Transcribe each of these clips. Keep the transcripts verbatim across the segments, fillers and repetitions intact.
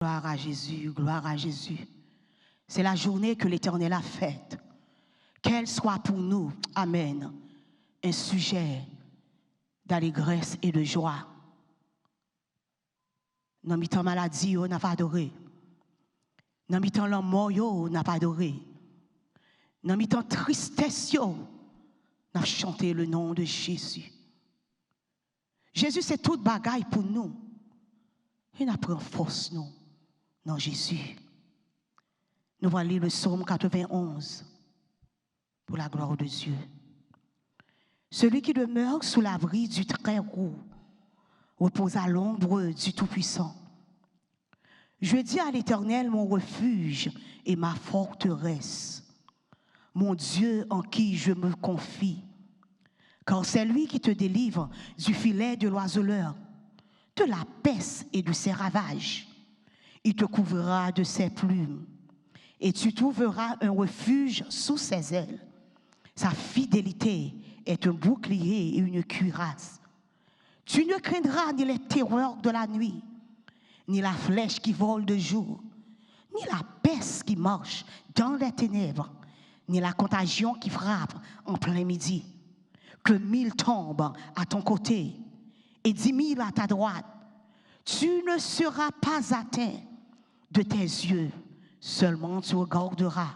Gloire à Jésus, gloire à Jésus. C'est la journée que l'Éternel a faite. Qu'elle soit pour nous, amen, un sujet d'allégresse et de joie. Nan mitan maladi yo, n ap adore. Nan mitan lanmò yo, n ap adore. Nan mitan tristès yo, n ap chante le nom de Jésus. Jezi se tout bagay pou nou. E n ap pran fòs nou nan Jezi. Nou va li le Psaume quatre-vingt-onze pour la gloire de Dieu. Celui qui demeure sous l'abri du Très-Haut repose à l'ombre du Tout-Puissant. Je dis à l'Éternel, mon refuge et ma forteresse, mon Dieu en qui je me confie. Car c'est lui qui te délivre du filet de l'oiseleur, de la peste et de ses ravages. Il te couvrira de ses plumes, et tu trouveras un refuge sous ses ailes. Sa fidélité est un bouclier et une cuirasse. Tu ne craindras ni les terreurs de la nuit, ni la flèche qui vole de jour, ni la peste qui marche dans les ténèbres, ni la contagion qui frappe en plein midi. Que mille tombent à ton côté et dix mille à ta droite, tu ne seras pas atteint. De tes yeux seulement tu regarderas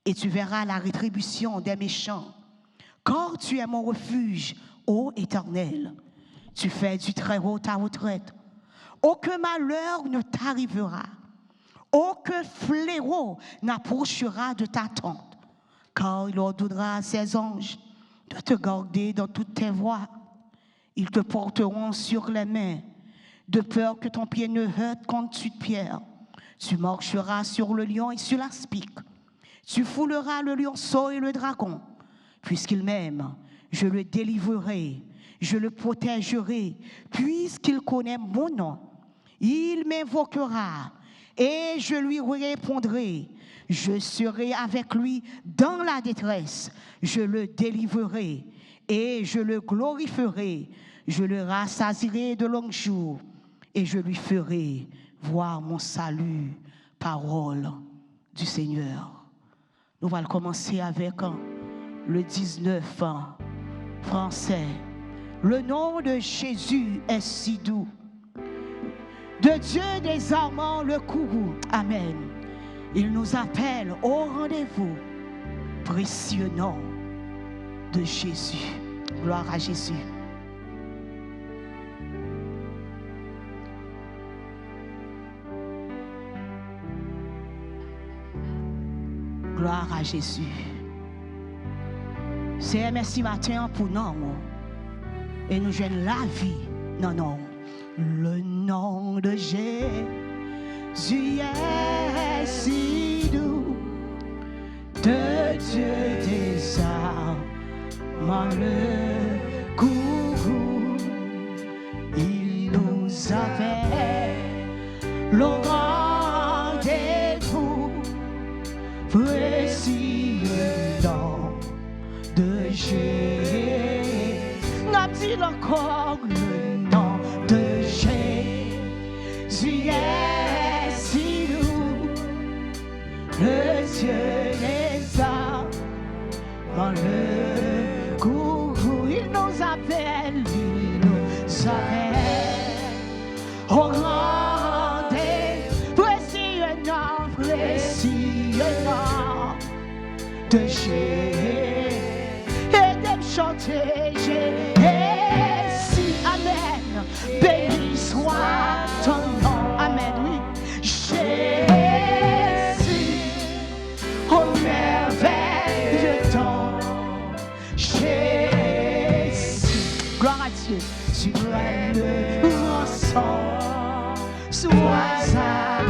et tu verras la rétribution des méchants. Car tu es mon refuge, ô Éternel. Tu fais du Très-Haut ta retraite. Aucun malheur ne t'arrivera. Aucun fléau n'approchera de ta tente. Car il ordonnera à ses anges de te garder dans toutes tes voies. Ils te porteront sur les mains, de peur que ton pied ne heurte contre une pierre. Tu marcheras sur le lion et sur l'aspic. Tu fouleras le lionceau et le dragon. Puisqu'il m'aime, je le délivrerai, je le protégerai, puisqu'il connaît mon nom. Il m'invoquera et je lui répondrai. Je serai avec lui dans la détresse. Je le délivrerai et je le glorifierai. Je le rassasierai de longs jours et je lui ferai voir mon salut. Parole du Seigneur. Nou pral kòmanse avèk, euh, le dix-neuf, euh, français. Le nom de Jésus est si doux. De Dieu des armées le courroux. Amen. Il nous appelle au rendez-vous. Précieux nom de Jésus. Gloire à Jésus. Gloire à Jésus. Seyè, mèsi maten an pou non ou. E nou jwenn lavi nan non ou. Le nom de Jésus est si doux, de Dieu des armes le courroux. Il nous appelle au rendez-vous, précieux nom de Jésus. N ap di l ankò, le nom de Jésus est si doux, le Dieu des armes le courroux. Il nous appelle, il nous appelle au rendez-vous, précieux nom, précieux nom de Jésus. Aide-moi chanter Jésus. Amen. Béni soit ton nom. Amen. Oui. Jésus, au merveilleux ton. Jésus. Gloire à Dieu. Suprême rançon, sois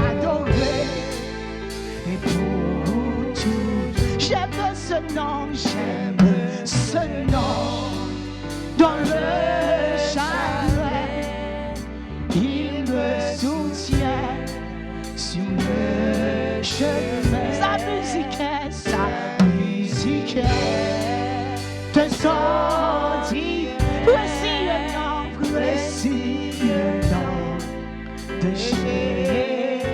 adoré. Et pour tout, j'aime ce nom, j'aime ce nom. Dans le chagrin, il me soutient sur le chemin. Sa mizik, sa mizik te sòti, précieux nom, précieux nom de Jésus.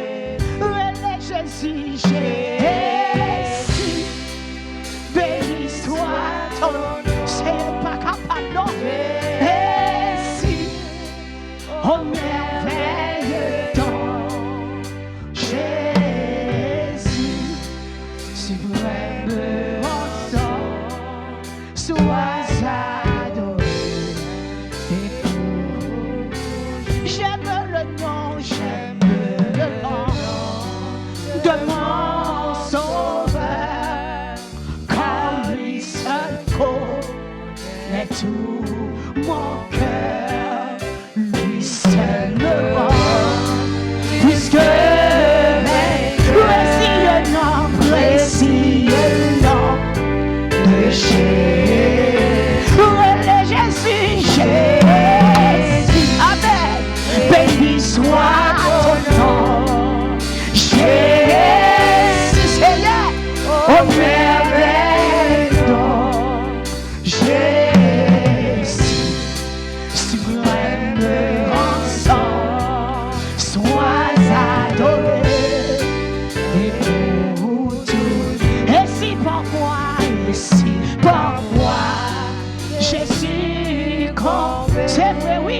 C'est vrai, oui.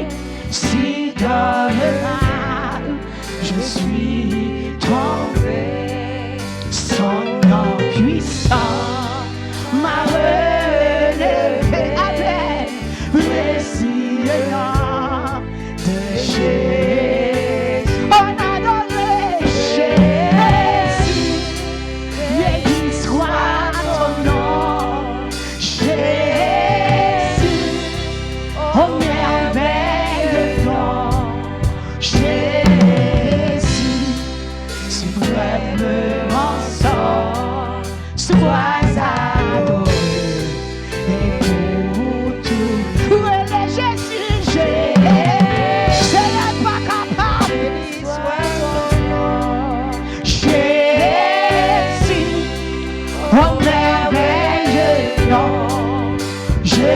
Si dans le mal je suis tombé, son nom puissant m'a relevé. Amen. Précieux nom de Jésus. On adore Jésus. Béni soit ton nom, Jésus. Oh merveilleux nom, Jésus, suprême ransom, sois adoré et pour tout. Rele Jezi, Jezi, Senyè pa kapab. Béni soit ton nom, Jésus, oh merveilleux nom, Jésus,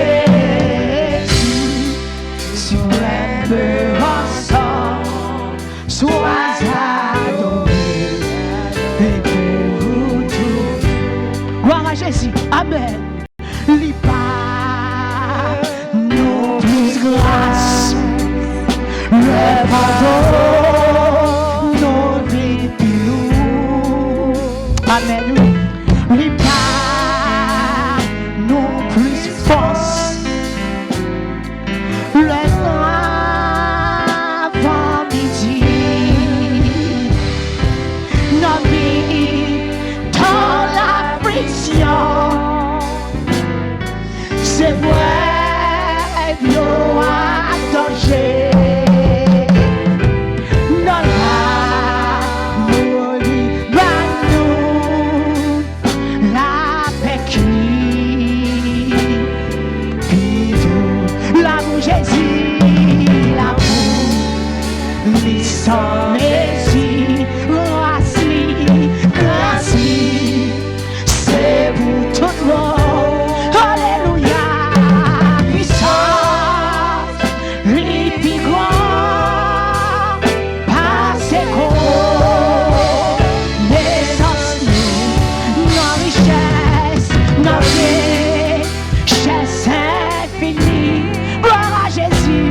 suprême ransom, sois adoré et pour tout. Glwa a Jezi. Amen. Li ba nou plis gras. Lè padon nou vin pi lou. Amen, wi. Li ba nou plis fòs. Lè avan midi, nan mitan lafliksyon, se vrè yo ap danje. Nan lanmou li ba nou lapè ki pi dou. Lanmou Jezi, lanmou li san mezi, gras li, gras li, se pou tout moun. Alelouya, pwisans li pi gran pase konesans nou, nan richès, nan richès enfini. Glwa a Jezi,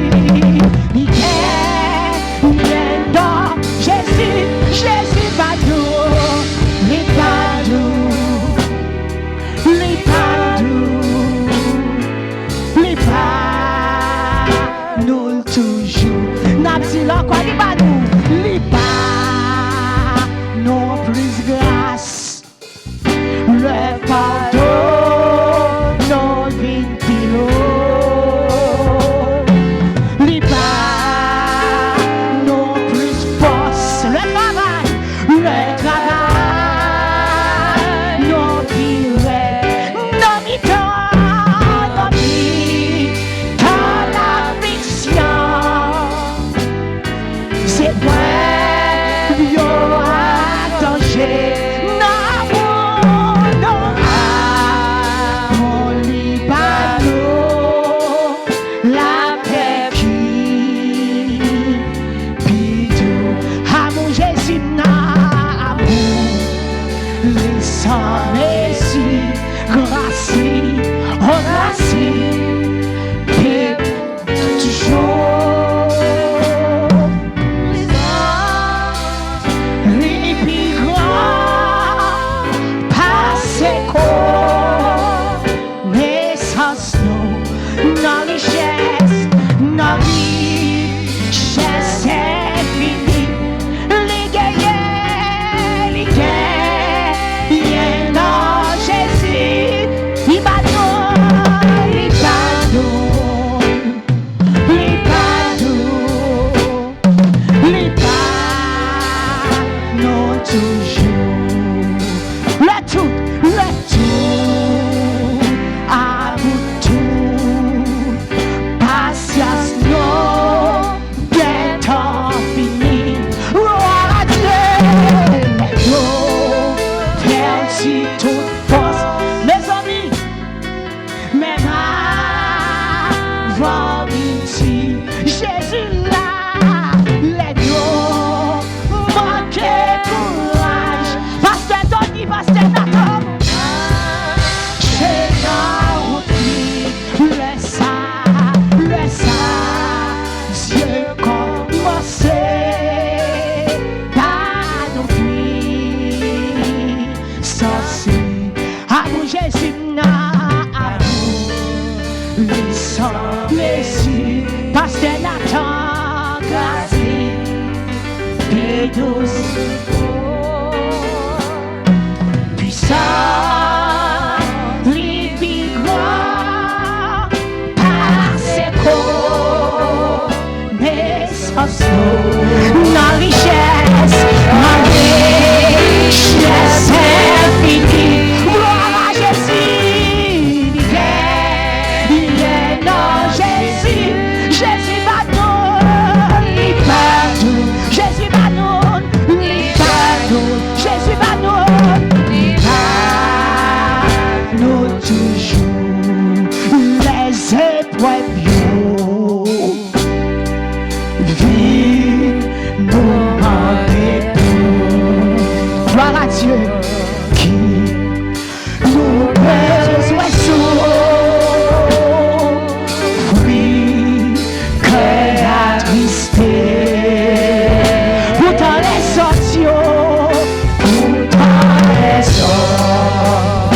li genyen non Jezi, Jezi ba nou, li ba nou, li ba nou, li ba nou l toujou. N ap di l ankò, li ba nou, li ba nou plis gras. Lè padon nou vin pi lou, li ba nou plis fòs. Lè travay, lè travay nou pi rèd. Nan mitan, nan mitan lafliksyon, se vrè yo a danje. Nan lanmou, nan lanmou li ba nou lapè ki pi dou. Amou Jezi nan amou li san mezi, gras li, o gras li, pi toujou. Li pi gran pase konesans nou, nan richès, nan richès enfini. Li genyen, li genyen nan Jezi. Li ba nou, li ba nou, li ba nou, li ba nou toujou. Lè tout, lè tout a bout, tout pasyans nou gentan fini. Glwa a Dye, lè nou pèdi tout fòs. Mezanmi, menm avan midi, Jezi la, lè nou manke kouraj. Pastè Tony, pastè Nathan, Tan plezi, pastè Nathan, gras li pi dous. Pwisans li pi gran pase konesans nou. Nan richès, nan richès enfini. Glwa a Jezi, li gen nan Jezi. Jezi ba nou, li ba nou. Jezi ba nou, li ba nou. Jezi ba nou, li ba nou toujou. Lèzeprèv yo vin nou mande pou. Glwa a Dye. Ki nou bezwen soufri, kè atriste. Poutan lèzòt yo, poutan lèzòt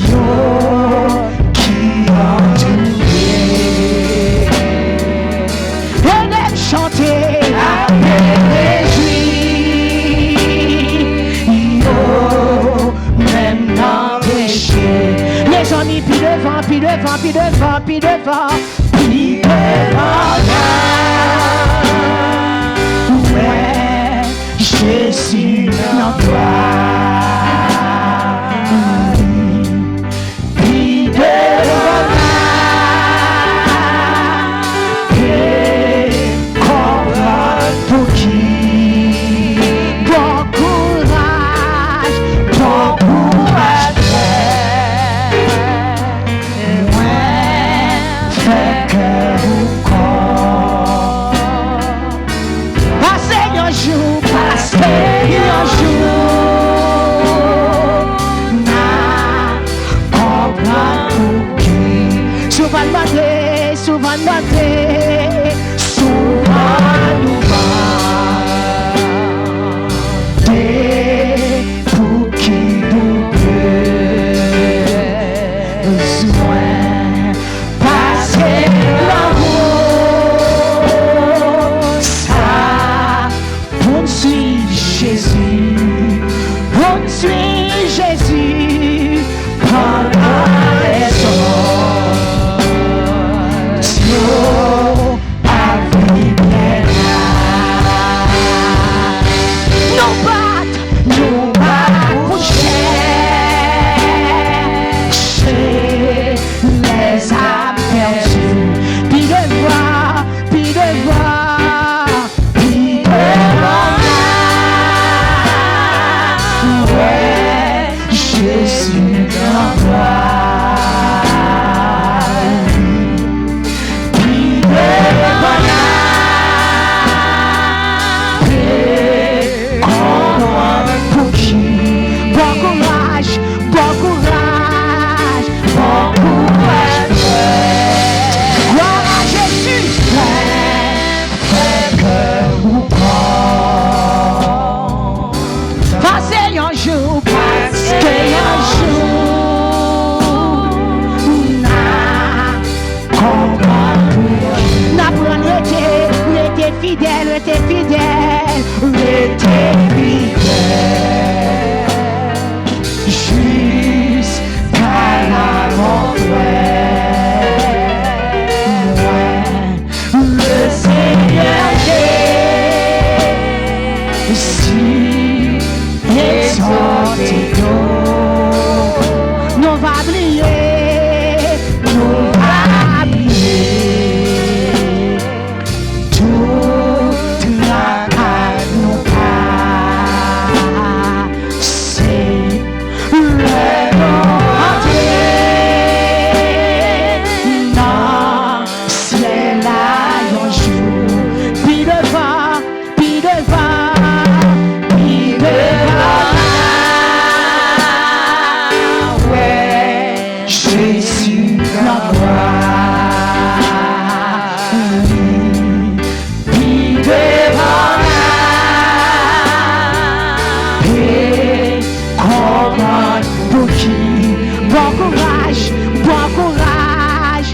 yo ki antoure. Ede m chante, ede m rejwi, yo menm nan peche. Mezanmi, pi devan, pi devan, pi devan, pi devan, pi devan la. Wè Jezi nan glwa. Pi devan la, e konprann pouki. Bon kouraj, bon kouraj, frè. Mwen fè kè ou kò. Pase yon jou, pase yon jou, n a konprann pouki. Souvan n mande, souvan n mande, souvan nou mande, pouki nou bezwen pase lanmou sa pou n swiv Jezi, pou n swiv Jezi pandan lèzòt yo ap vin lè la. Nou pa Nou pa pou chèche lèzòt pèdi. Pi devan, pi devan, pi devan la. Wè Jezi nan glwa. Pi devan la, pe konprann pouki. Bon kouraj, bon kouraj, bon kouraj, frè. Glwa a Jezi, frè, fè kè ou kontan. Pase yon jou, pase yon jou, n a konprann pou n aprann rete, rete fidèl, rete fidèl, rete fidèl. Jiska larantrè. Mwen Lesenyè Jezi egzòte nou. Nou va bliye, nou va bliye tout traka nou pase. Lè nou antre nan syèl la yon jou, pi devan, pi devan, pi devan la, wè Jezi nan glwa li. Pi devan la, pe konprann pouki. Bon kouraj, bon kouraj,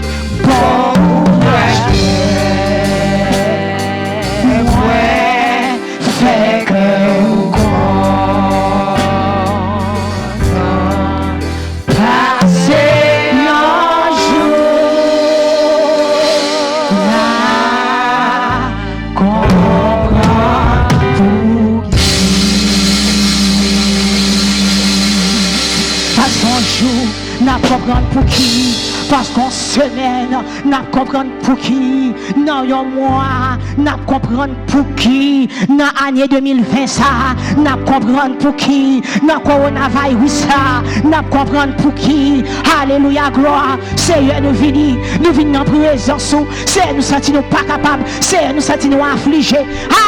N ap konprann pouki, paske yon semèn, n ap konprann pouki, nan yon mwa, n ap konprann pouki, nan ane de mil ven sa, n ap konprann pouki, nan kowonaviris la, n ap konprann pouki. Alelouya, glwa. Seyè, nou vini, nou vin nan prezans ou. Seyè, nou santi nou pa kapab. Seyè, nou santi nou aflije.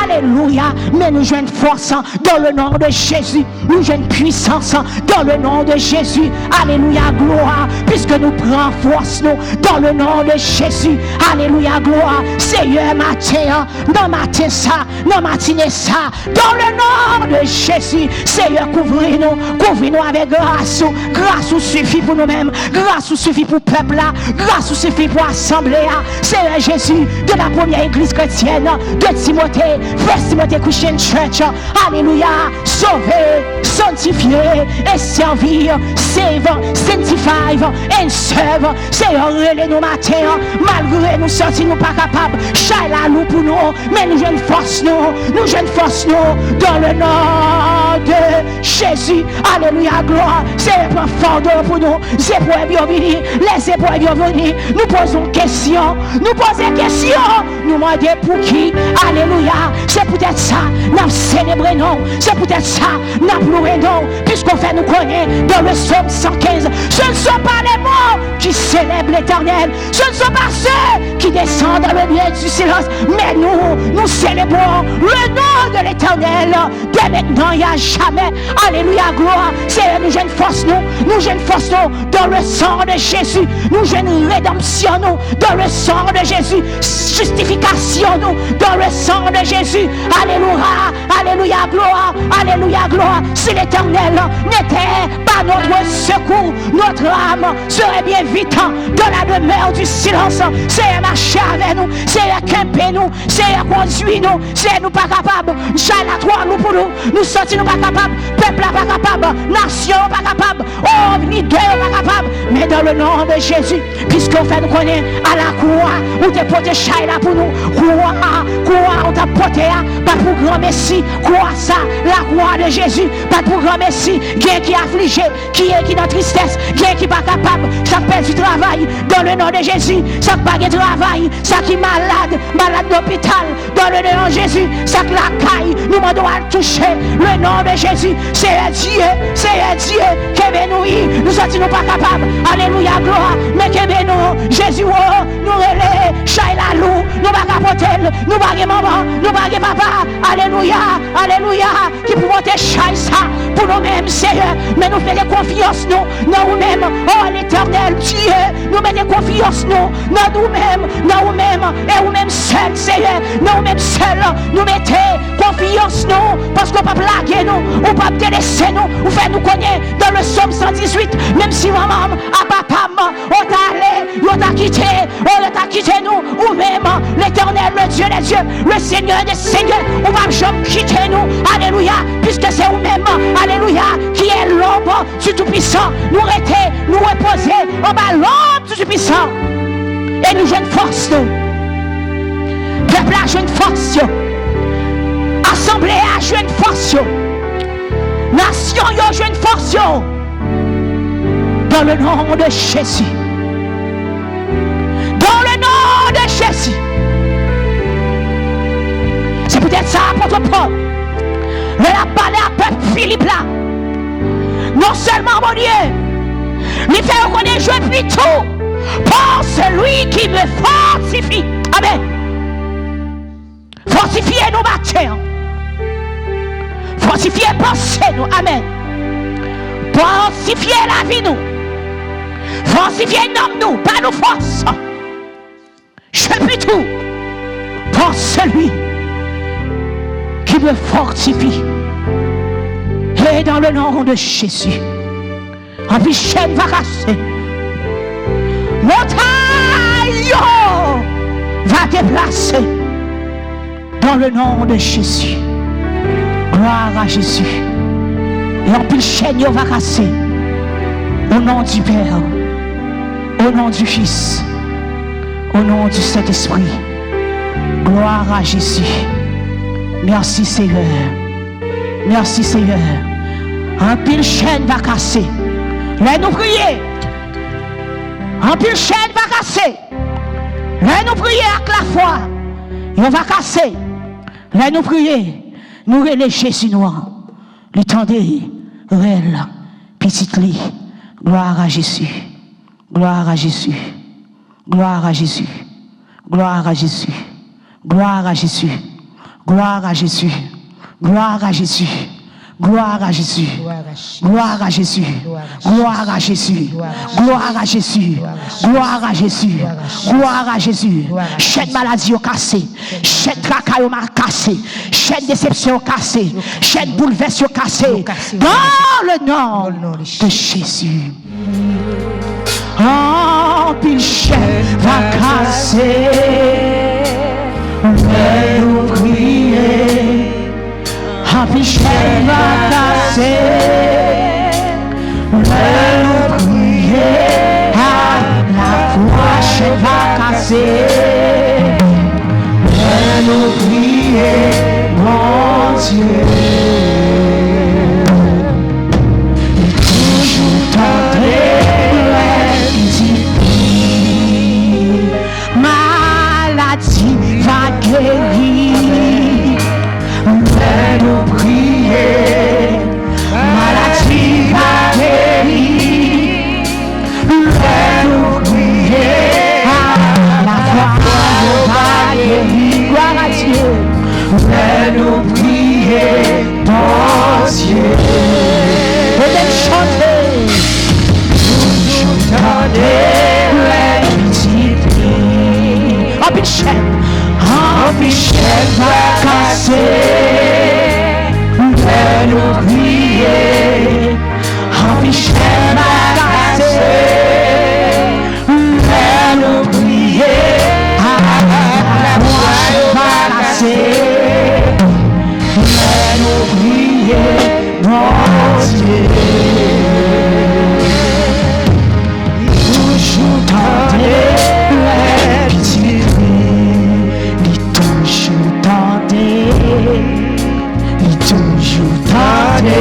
Alelouya. Men nou jwenn fòs dans le nom de Jésus. Nou jwenn pwisans dans le nom de Jésus. Alelouya, glwa. Piske nou pran fòs nou dans le nom de Jésus. Alelouya, glwa. Seyè, maten an, nan maten sa, nan matine sa, dans le nom de Jésus. Seyè, kouvri nou, kouvri nou avèk gras ou. Gras ou sifi pou nou menm. Gras ou sifi pou pèp la. Gras ou sifi pou asanble a. Seyè Jezi, de la première église chrétienne de Timothée, First Timothy Christian Church. Alelouya. Sove, sanctifier et servir, save, sanctify and serve. Seyè, rele nou maten an, malgre nou santi nou pa kapab, chay la lou pou nou, men nou jwenn fòs nou, nou jwenn fòs nou, dans le nom de Jésus. Alelouya, glwa. Seyè, pran fado pou nou. Zeprèv yo vini, lè zeprèv yo vini, nou poze yon kesyon, nou poze kesyon, nou mande pouki. Alelouya. Se poutèt sa n ap selebre non w. Se poutèt sa n ap louwe non w, piske w fè nou konnen dans le psaume cent quinze, ce ne sont pas les morts qui célèbrent l'Éternel, ce ne sont pas ceux qui descendent dans le lieu du silence, mais nous, nous célébrons le nom de l'Éternel dès maintenant et à jamais. Alelouya, glwa. Seyè, nou jwenn fòs nou, nou jwenn fòs nou dans le sang de Jésus. Nou jwenn redanmsyon nou dans le sang de Jésus. Jistifikasyon nou dans le sang de Jésus. Alelouya, alelouya, glwa, alelouya, glwa. Si l'Éternel n'était pas notre secours, notre âme serait bien vite dans la demeure du silence. Seyè, mache avè nou. Seyè, kenbe nou. Seyè, kondui nou. Seyè, nou pa kapab. Chay la twò lou pou nou. Nou santi nou pa kapab. Pèp la pa kapab. Nasyon an pa kapab. O, lidè yo pa kapab. Men dans le nom de Jésus, piske w fè nou konnen a lakwa, ou te pote chay la pou nou. Kwa, kwa ou t ap pote a, pa t pou granmesi. Kwa sa, la croix de Jésus, pa t pou granmesi. Gen ki aflije, ki, ki nan tristès, gen ki pa kapab. Sa k pèdi travay, dans le nom de Jésus. Sa k pa gen travay, sa ki malad, malad lopital, dans le nom de Jésus. Sa k lakay, nou mande w al touche, le nom de Jésus. Seyè Dye, Seyè Dye, kenbe nou, wi. Nou santi nou pa kapab. Alelouya, glwa. Men kenbe nou, Jezi, wo, nou rele, chay la lou, nou pa ka pote l, nou pa gen manman, nou pa gen papa. Alelouya, alelouya. Ki pou pote chay sa pou nou menm, Seyè. Men nou mete konfyans nou nan ou menm, o Letènèl Dye. Nou mete konfyans nou nan ou menm, nan ou menm, e ou menm sèl, Seyè. Nan ou menm sèl, nou mete konfyans nou, paske w p ap lage nou, ou p ap delese nou. Ou fè nou konnen dans le psaume cent dix-huit, menm si manman m ak papa m, o, ta ale, yo ta kite, o, yo ta kite nou, ou menm, Letènèl, le Dye dè dye, le Senyè dè senyè, ou p ap janm kite nou. Alelouya, piske se ou menm, alelouya, ki è lonb du Tout-Puissant. Nou rete, nou repoze anba lonb du Tout-Puissant. E nou jwenn fòs nou. Pèp la jwenn fòs yo. Asanble a jwenn fòs yo. Nasyon yo jwenn fòs yo. Dans le nom de Jésus. Dans le nom de Jésus. Se poutèt sa, apot Pòl, lè l ap pale a pèp Filip la, non sèlman Bondye, li fè yo konnen, je puis tout par celui qui me fortifie. Amèn. Fòtifye nou maten an. Fòtifye panse nou. Amèn. Fòtifye lavi nou. Fòtifye nanm nou. Ba nou fòs. Je puis tout par celui qui me fortifie. Et dans le nom de Jésus. Anpil chèn va kase. Montay yo va deplase. Dans le nom de Jésus. Gloire à Jésus. E anpil chèn yo va kase. Au nom du Père, au nom du Fils, au nom du Saint-Esprit. Gloire à Jésus. Merci Seigneur. Mèsi, Seyè. Anpil chèn va kase. Lè nou priye, Anpil chèn va kase. Lè nou priye ak lafwa, yo va kase. Lè nou priye, nou rele Jezi nou an. Li tande rèl pitit li. Gloire à Jésus. Gloire à Jésus. Gloire à Jésus. Gloire à Jésus. Gloire à Jésus. Gloire à Jésus. Gloire à Jésus. Gloire à Jésus. Gloire à Jésus. Gloire à Jésus. Gloire à Jésus. Gloire à Jésus. Gloire à Jésus. Chèn maladi yo kase. Chèn traka yo ma- kase. Chèn desepsyon yo kase. Chèn boulvès yo kase. Dans le nom de Jésus. Anpil chèn va kase. Lè nou priye. Anpil chèn va kase. Lè nou priye. Ak lafwa chèn va kase. Lè nou priye Bondye, li toujou tande lè pitit li. Maladi va geri lè nou priye. Maladi va geri lè nou priye. Lafwa yo va geri. Gloire à Dieu. Lè nou priye Bondye. Ou menm chante. Toujou tande lè pitit li. Anpil chèn. Anpil chèn va kase. Lè nou priye. Anpil chèn va kase. Lè nou priye. Anpil chèn va kase. Lè nou priye Bondye. Li toujou tande lè pitit li. Li toujou tande. Li toujou tande.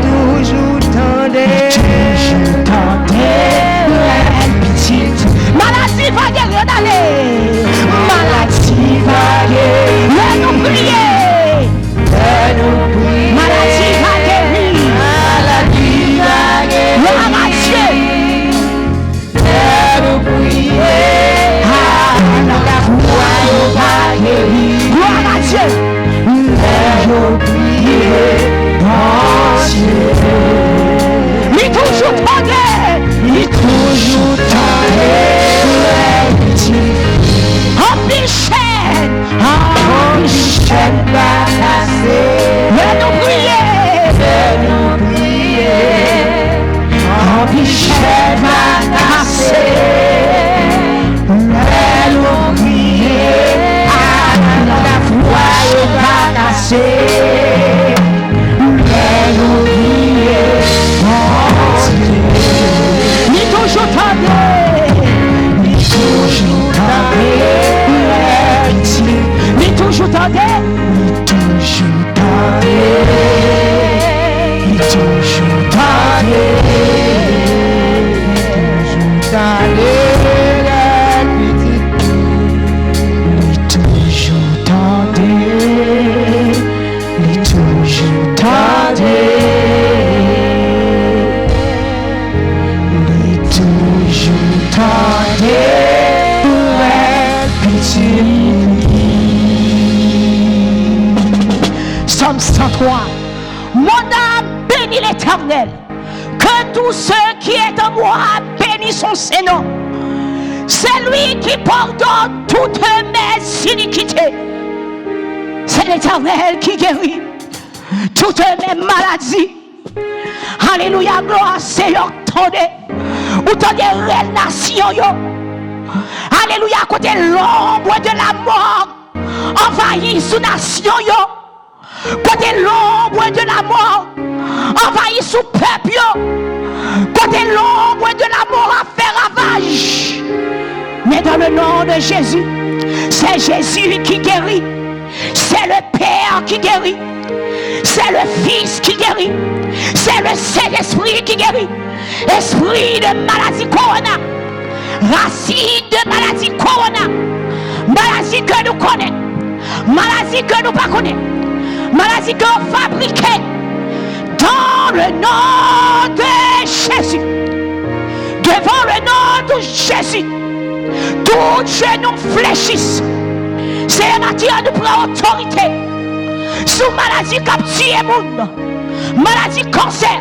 Toujou tande. Li toujou tande lè pitit. Maladi va geri, ann ale. Maladi va geri. Lè nou priye. Lè nou priye. Maladi va geri. Maladi va geri. Gloire à Dieu. Lè nou priye, a, lafwa yo va geri. Gloire à Dieu. Lè yo priye Bondye, li toujou tande. Li toujou tande. Anpil chèn. Anpil chèn va kase. Lè nou priye. Lè nou priye. Anpil chèn va kase. Lè nou priye. A, lafwa yo va kase. Lè nou priye Bondye, li toujou tande. Li toujou tande. Li toujou tande. Li toujou tande. Li toujou tande. Li toujou tande lè pitit li. Li toujou tande. Li toujou tande. Li toujou tande lè pitit li. Sòm san twa. Mon âme, bénis l'Éternel. Que tout ce qui est en moi bénisse son saint nom. C'est lui qui pardonne toutes mes iniquités. C'est l'Éternel qui guérit toutes mes maladies. Alelouya, glwa, Seyè, tande. Ou tande rèl nasyon yo. Alelouya, kote l'ombre de la mort anvayi sou nasyon yo. Kote l'ombre de la mort anvayi sou pèp yo. Kote l'ombre de la mort ap fè ravaj. Mais dans le nom de Jésus, c'est Jésus qui guérit. C'est le Père qui guérit. C'est le Fils qui guérit. C'est le Saint-Esprit qui guérit. Espri de maladi kowona, rasin de maladi kowona, maladi ke nou konnen, maladi ke nou pa konnen, maladi ke yo fabrike, dans le nom de Jésus, devant le nom de Jésus, tout genou fléchisse. Seyè, maten an, nou pran otorite sou maladi k ap tiye moun, maladi kansè,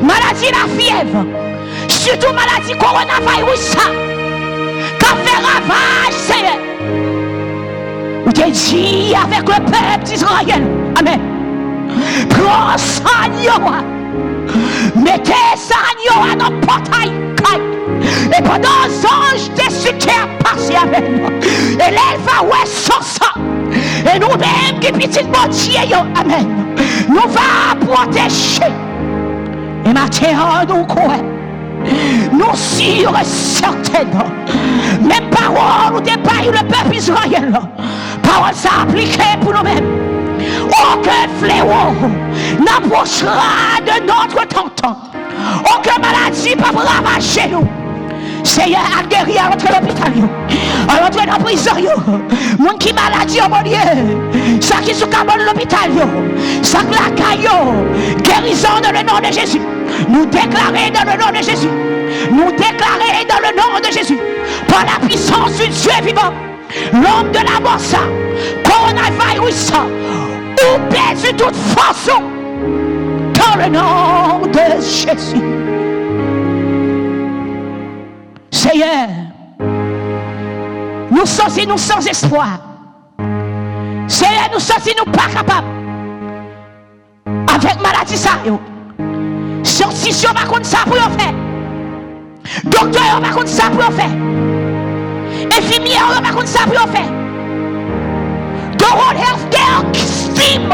maladi lafyèv, sitou maladi kowonaviris sa, k ap fè ravaj, Seyè. Ou te di avèk le pèp d'Izrayèl, amèn, pran san yo a, mete san yo a nan pòtay kay. E pandan zanj destriktè a pase avè nou, e lè l va wè san sa, e nou menm ki pitit Bondye yo, amèn, nou va pwoteje. E maten an, nou kwè, nou si e sètèn, menm pawòl ou te bay le pèp Izrayèl, pawòl sa aplike pou nou menm. Aucun fléau n'approchera de notre tente. Aucun maladie p ap ravaje nou. Seyè, al geri, al antre lopital yo. Al antre nan prizon yo. Moun ki malad yo, Bondye, sa ki sou kabann lopital yo, sa k lakay yo, guérison dans le nom de Jésus. Nou deklare dans le nom de Jésus. Nou deklare dans le nom de Jésus. Par la puissance du Dieu vivant. Lòm de la mò sa, kowonaviris sa, ou pèdi tout fòs ou. Dans le nom de Jésus. Seyè, nou santi nou san espwa. Seyè, nou santi nou pa kapab avèk maladi sa yo. Syantis yo pa konn sa pou yo fè. Doktè yo pa konn sa pou yo fè. Enfimyè yo pa konn sa pou yo fè. The World Health Care Team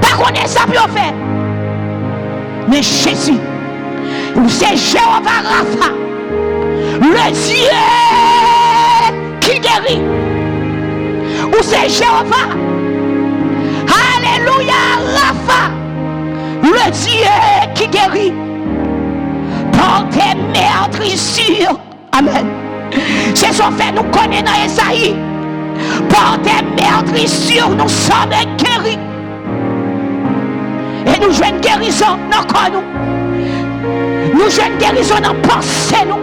pa konnen sa pou yo fè. Men Jezi, ou se Jewova Rafa, le Dieu qui guérit. Ou se Jewova, alelouya, Rafa, le Dieu qui guérit. Par tes meurtrissures, amèn. Se sa w fè nou konnen nan Ezayi, par tes meurtrissures nous sommes guéris. E nou jwenn gerizon nan kò nou. Nou jwenn gerizon nan panse nou.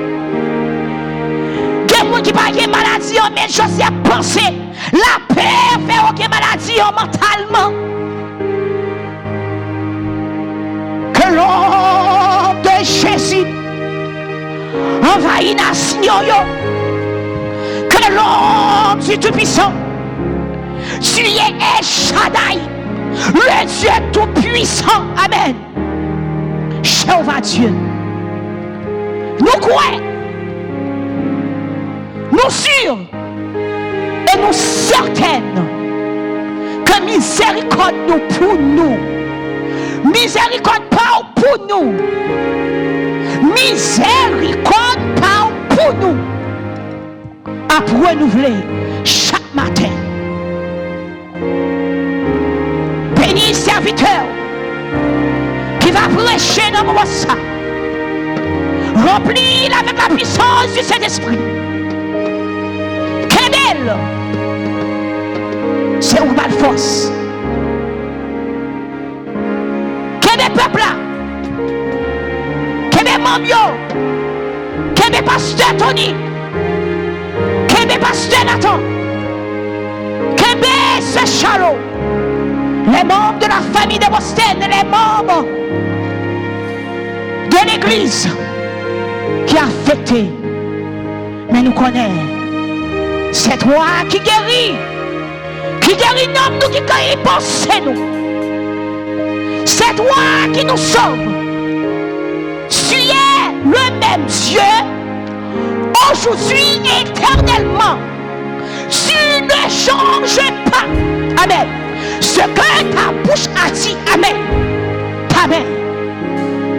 Gen moun ki pa gen maladi an, men Jozèf panse lapè fè yo gen maladi an mantalman. Ke lòm de Jezi anvayi nasyon yo. Ke lòm di Toupisan, Dieu El Shaddai, le Dieu Tout-Puissant. Amèn. Jewova Dye. Nou kwè. Nou si e nou sètèn ke mizèrikòd nou pou nou, mizèrikòd pa w pou nou, mizèrikòd pa w pou nou ap renouvle chak maten. Beni sèvitè w ki va preche nan moman sa. Ranpli l avèk la puissance du Saint-Esprit. Kenbe l. Se ou k ba l fòs. Kenbe pèp la. Kenbe manm yo. Kenbe pastè Tony. Kenbe pastè Nathan. Kenbe sè Charlot. Les membres de la famille de Boston, les membres de l'église ki afekte. Men nou konnen, c'est toi qui guéris. Ki geri nanm nou, ki geri panse nou. C'est toi qui nous sauves. Tu es le même Dieu aujourd'hui et éternellement. Tu ne changes pas. Amen. Ce que ta bouche a dit, amen, ta main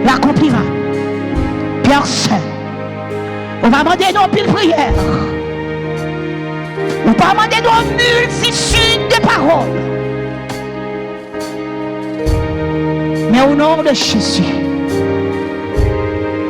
l'accomplira. Père Saint, ou pa mande nou anpil priyè. Ou pa mande nou an miltitid de pawòl. Men o non de Jezi,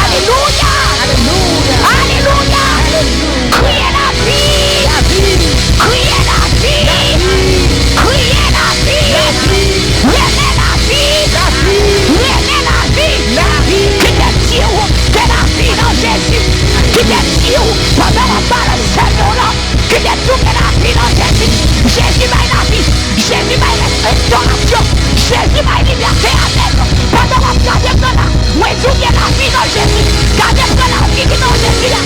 Alelouya. Alelouya. Alelouya. Kriye lavi. Kriye lavi. Kriye lavi. Rele lavi. Rele lavi. Ki te di w gen lavi nan Jezi. Ki te di w pandan w ap pale Senyè w la, ki te di w gen lavi nan Jezi. Jezi bay lavi. Jezi bay restorasyon. Jezi bay libète. Amèn. Pandan w ap gade m nan la, mwen di w gen lavi nan Jezi. Gade pran lavi ki nan Jezi a.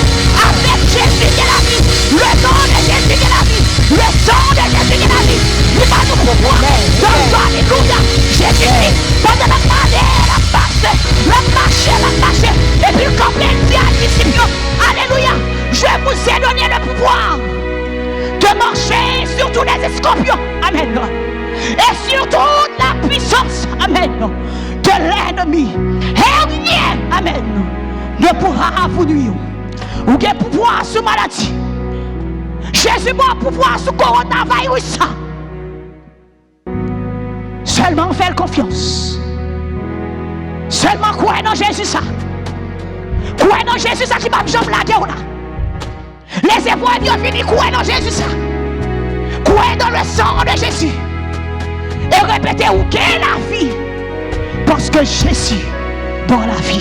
Avèk Jezi gen lavi. Le nom de Jésus gen lavi. Le sang de Jésus gen lavi. Li ba nou pouvwa. Donk, alelouya. Jezi di, pandan l ap pale, l ap pase, l ap mache, l ap mache. Epi l kanpe, l di a disip yo, alelouya, je vous ai donné le pouvoir de marcher sur tous les scorpions. Amen. Et sur toute la puissance. Amen. De l'ennemi. Et rien. Amen. Ne pourra vous nuire. Ou gen pouvwa sou maladi. Jezi ba w pouvwa sou kowonaviris sa. Sèlman fè l konfyans. Sèlman kwè nan Jezi sa. Kwè nan Jezi sa ki p ap janm lage w la. Lèzeprèv yo vini, kwè nan Jezi sa. Kwè dans le sang de Jésus. E repete, ou gen lavi. Paske Jezi ba w lavi.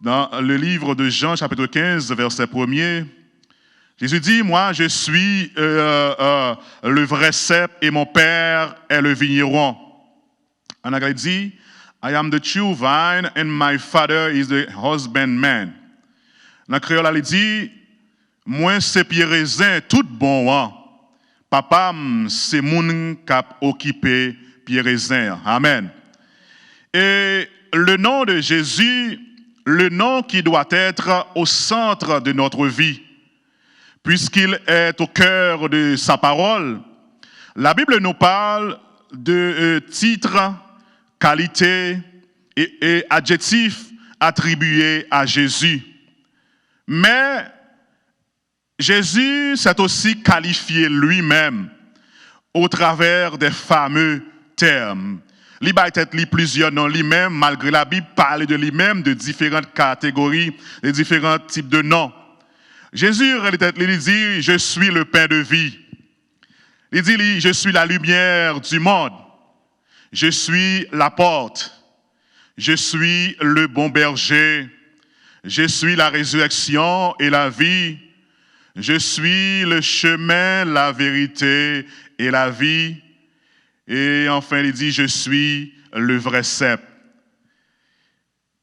Dans le livre de Jean, chapitre quinze, verset premier, Jésus dit, moi, je suis euh, euh, le vrai cep et mon Père est le vigneron. En anglais, il dit, I am the true vine and my Father is the husbandman. Nan kreyòl la, li di, mwen se pye rezen tout bon an. Papa m se moun k ap okipe pye rezen an. Amen. Et le nom de Jésus, le nom qui doit être au centre de notre vie, puisqu'il est au cœur de sa parole, la Bible nous parle de euh, titres, qualités et, et adjectifs attribués à Jésus. Mais Jésus s'est aussi qualifié lui-même au travers des fameux termes. Li bay tèt li plizyè non li menm, malgre Labib pale de li menm de diferan kategori, de diferan tip de non. Jezi rele tèt li, li di, Je suis le pain de vie. Li di li, Je suis la lumière du monde. Je suis la porte. Je suis le bon berger. Je suis la résurrection et la vie. Je suis le chemin, la vérité et la vie. Et enfin, il dit, Je suis le vrai cep.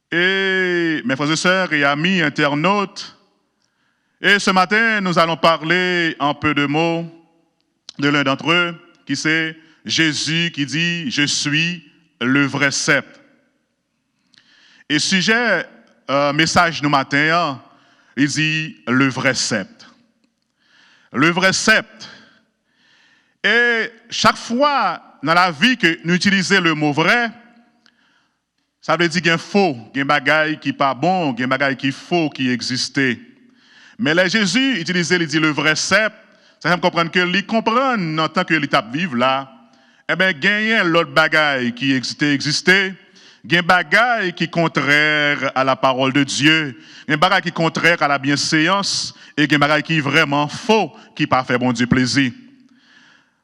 Et mes frères et sœurs et amis internautes, et ce matin, nous allons parler en peu de mots de l'un d'entre eux, qui c'est Jésus qui dit, Je suis le vrai cep. E sijè euh, mesaj nou maten an, li di le vrai cep. Le vrai cep. E chak fwa nan lavi ke nou itilize le mo vrè, sa vle di gen fo, gen bagay ki pa bon, gen bagay ki fo ki egziste. Men lè Jezi itilize li di le vrai cep, sa fè m konprann ke li konprann nan tan ke li t ap viv la, enben genyen lòt bagay ki egziste, egziste, gen bagay ki kontrè a la parole de Dieu, gen bagay ki kontrè a la bienséance, e gen bagay ki vrèman fo, ki pa fè Bondye plezi.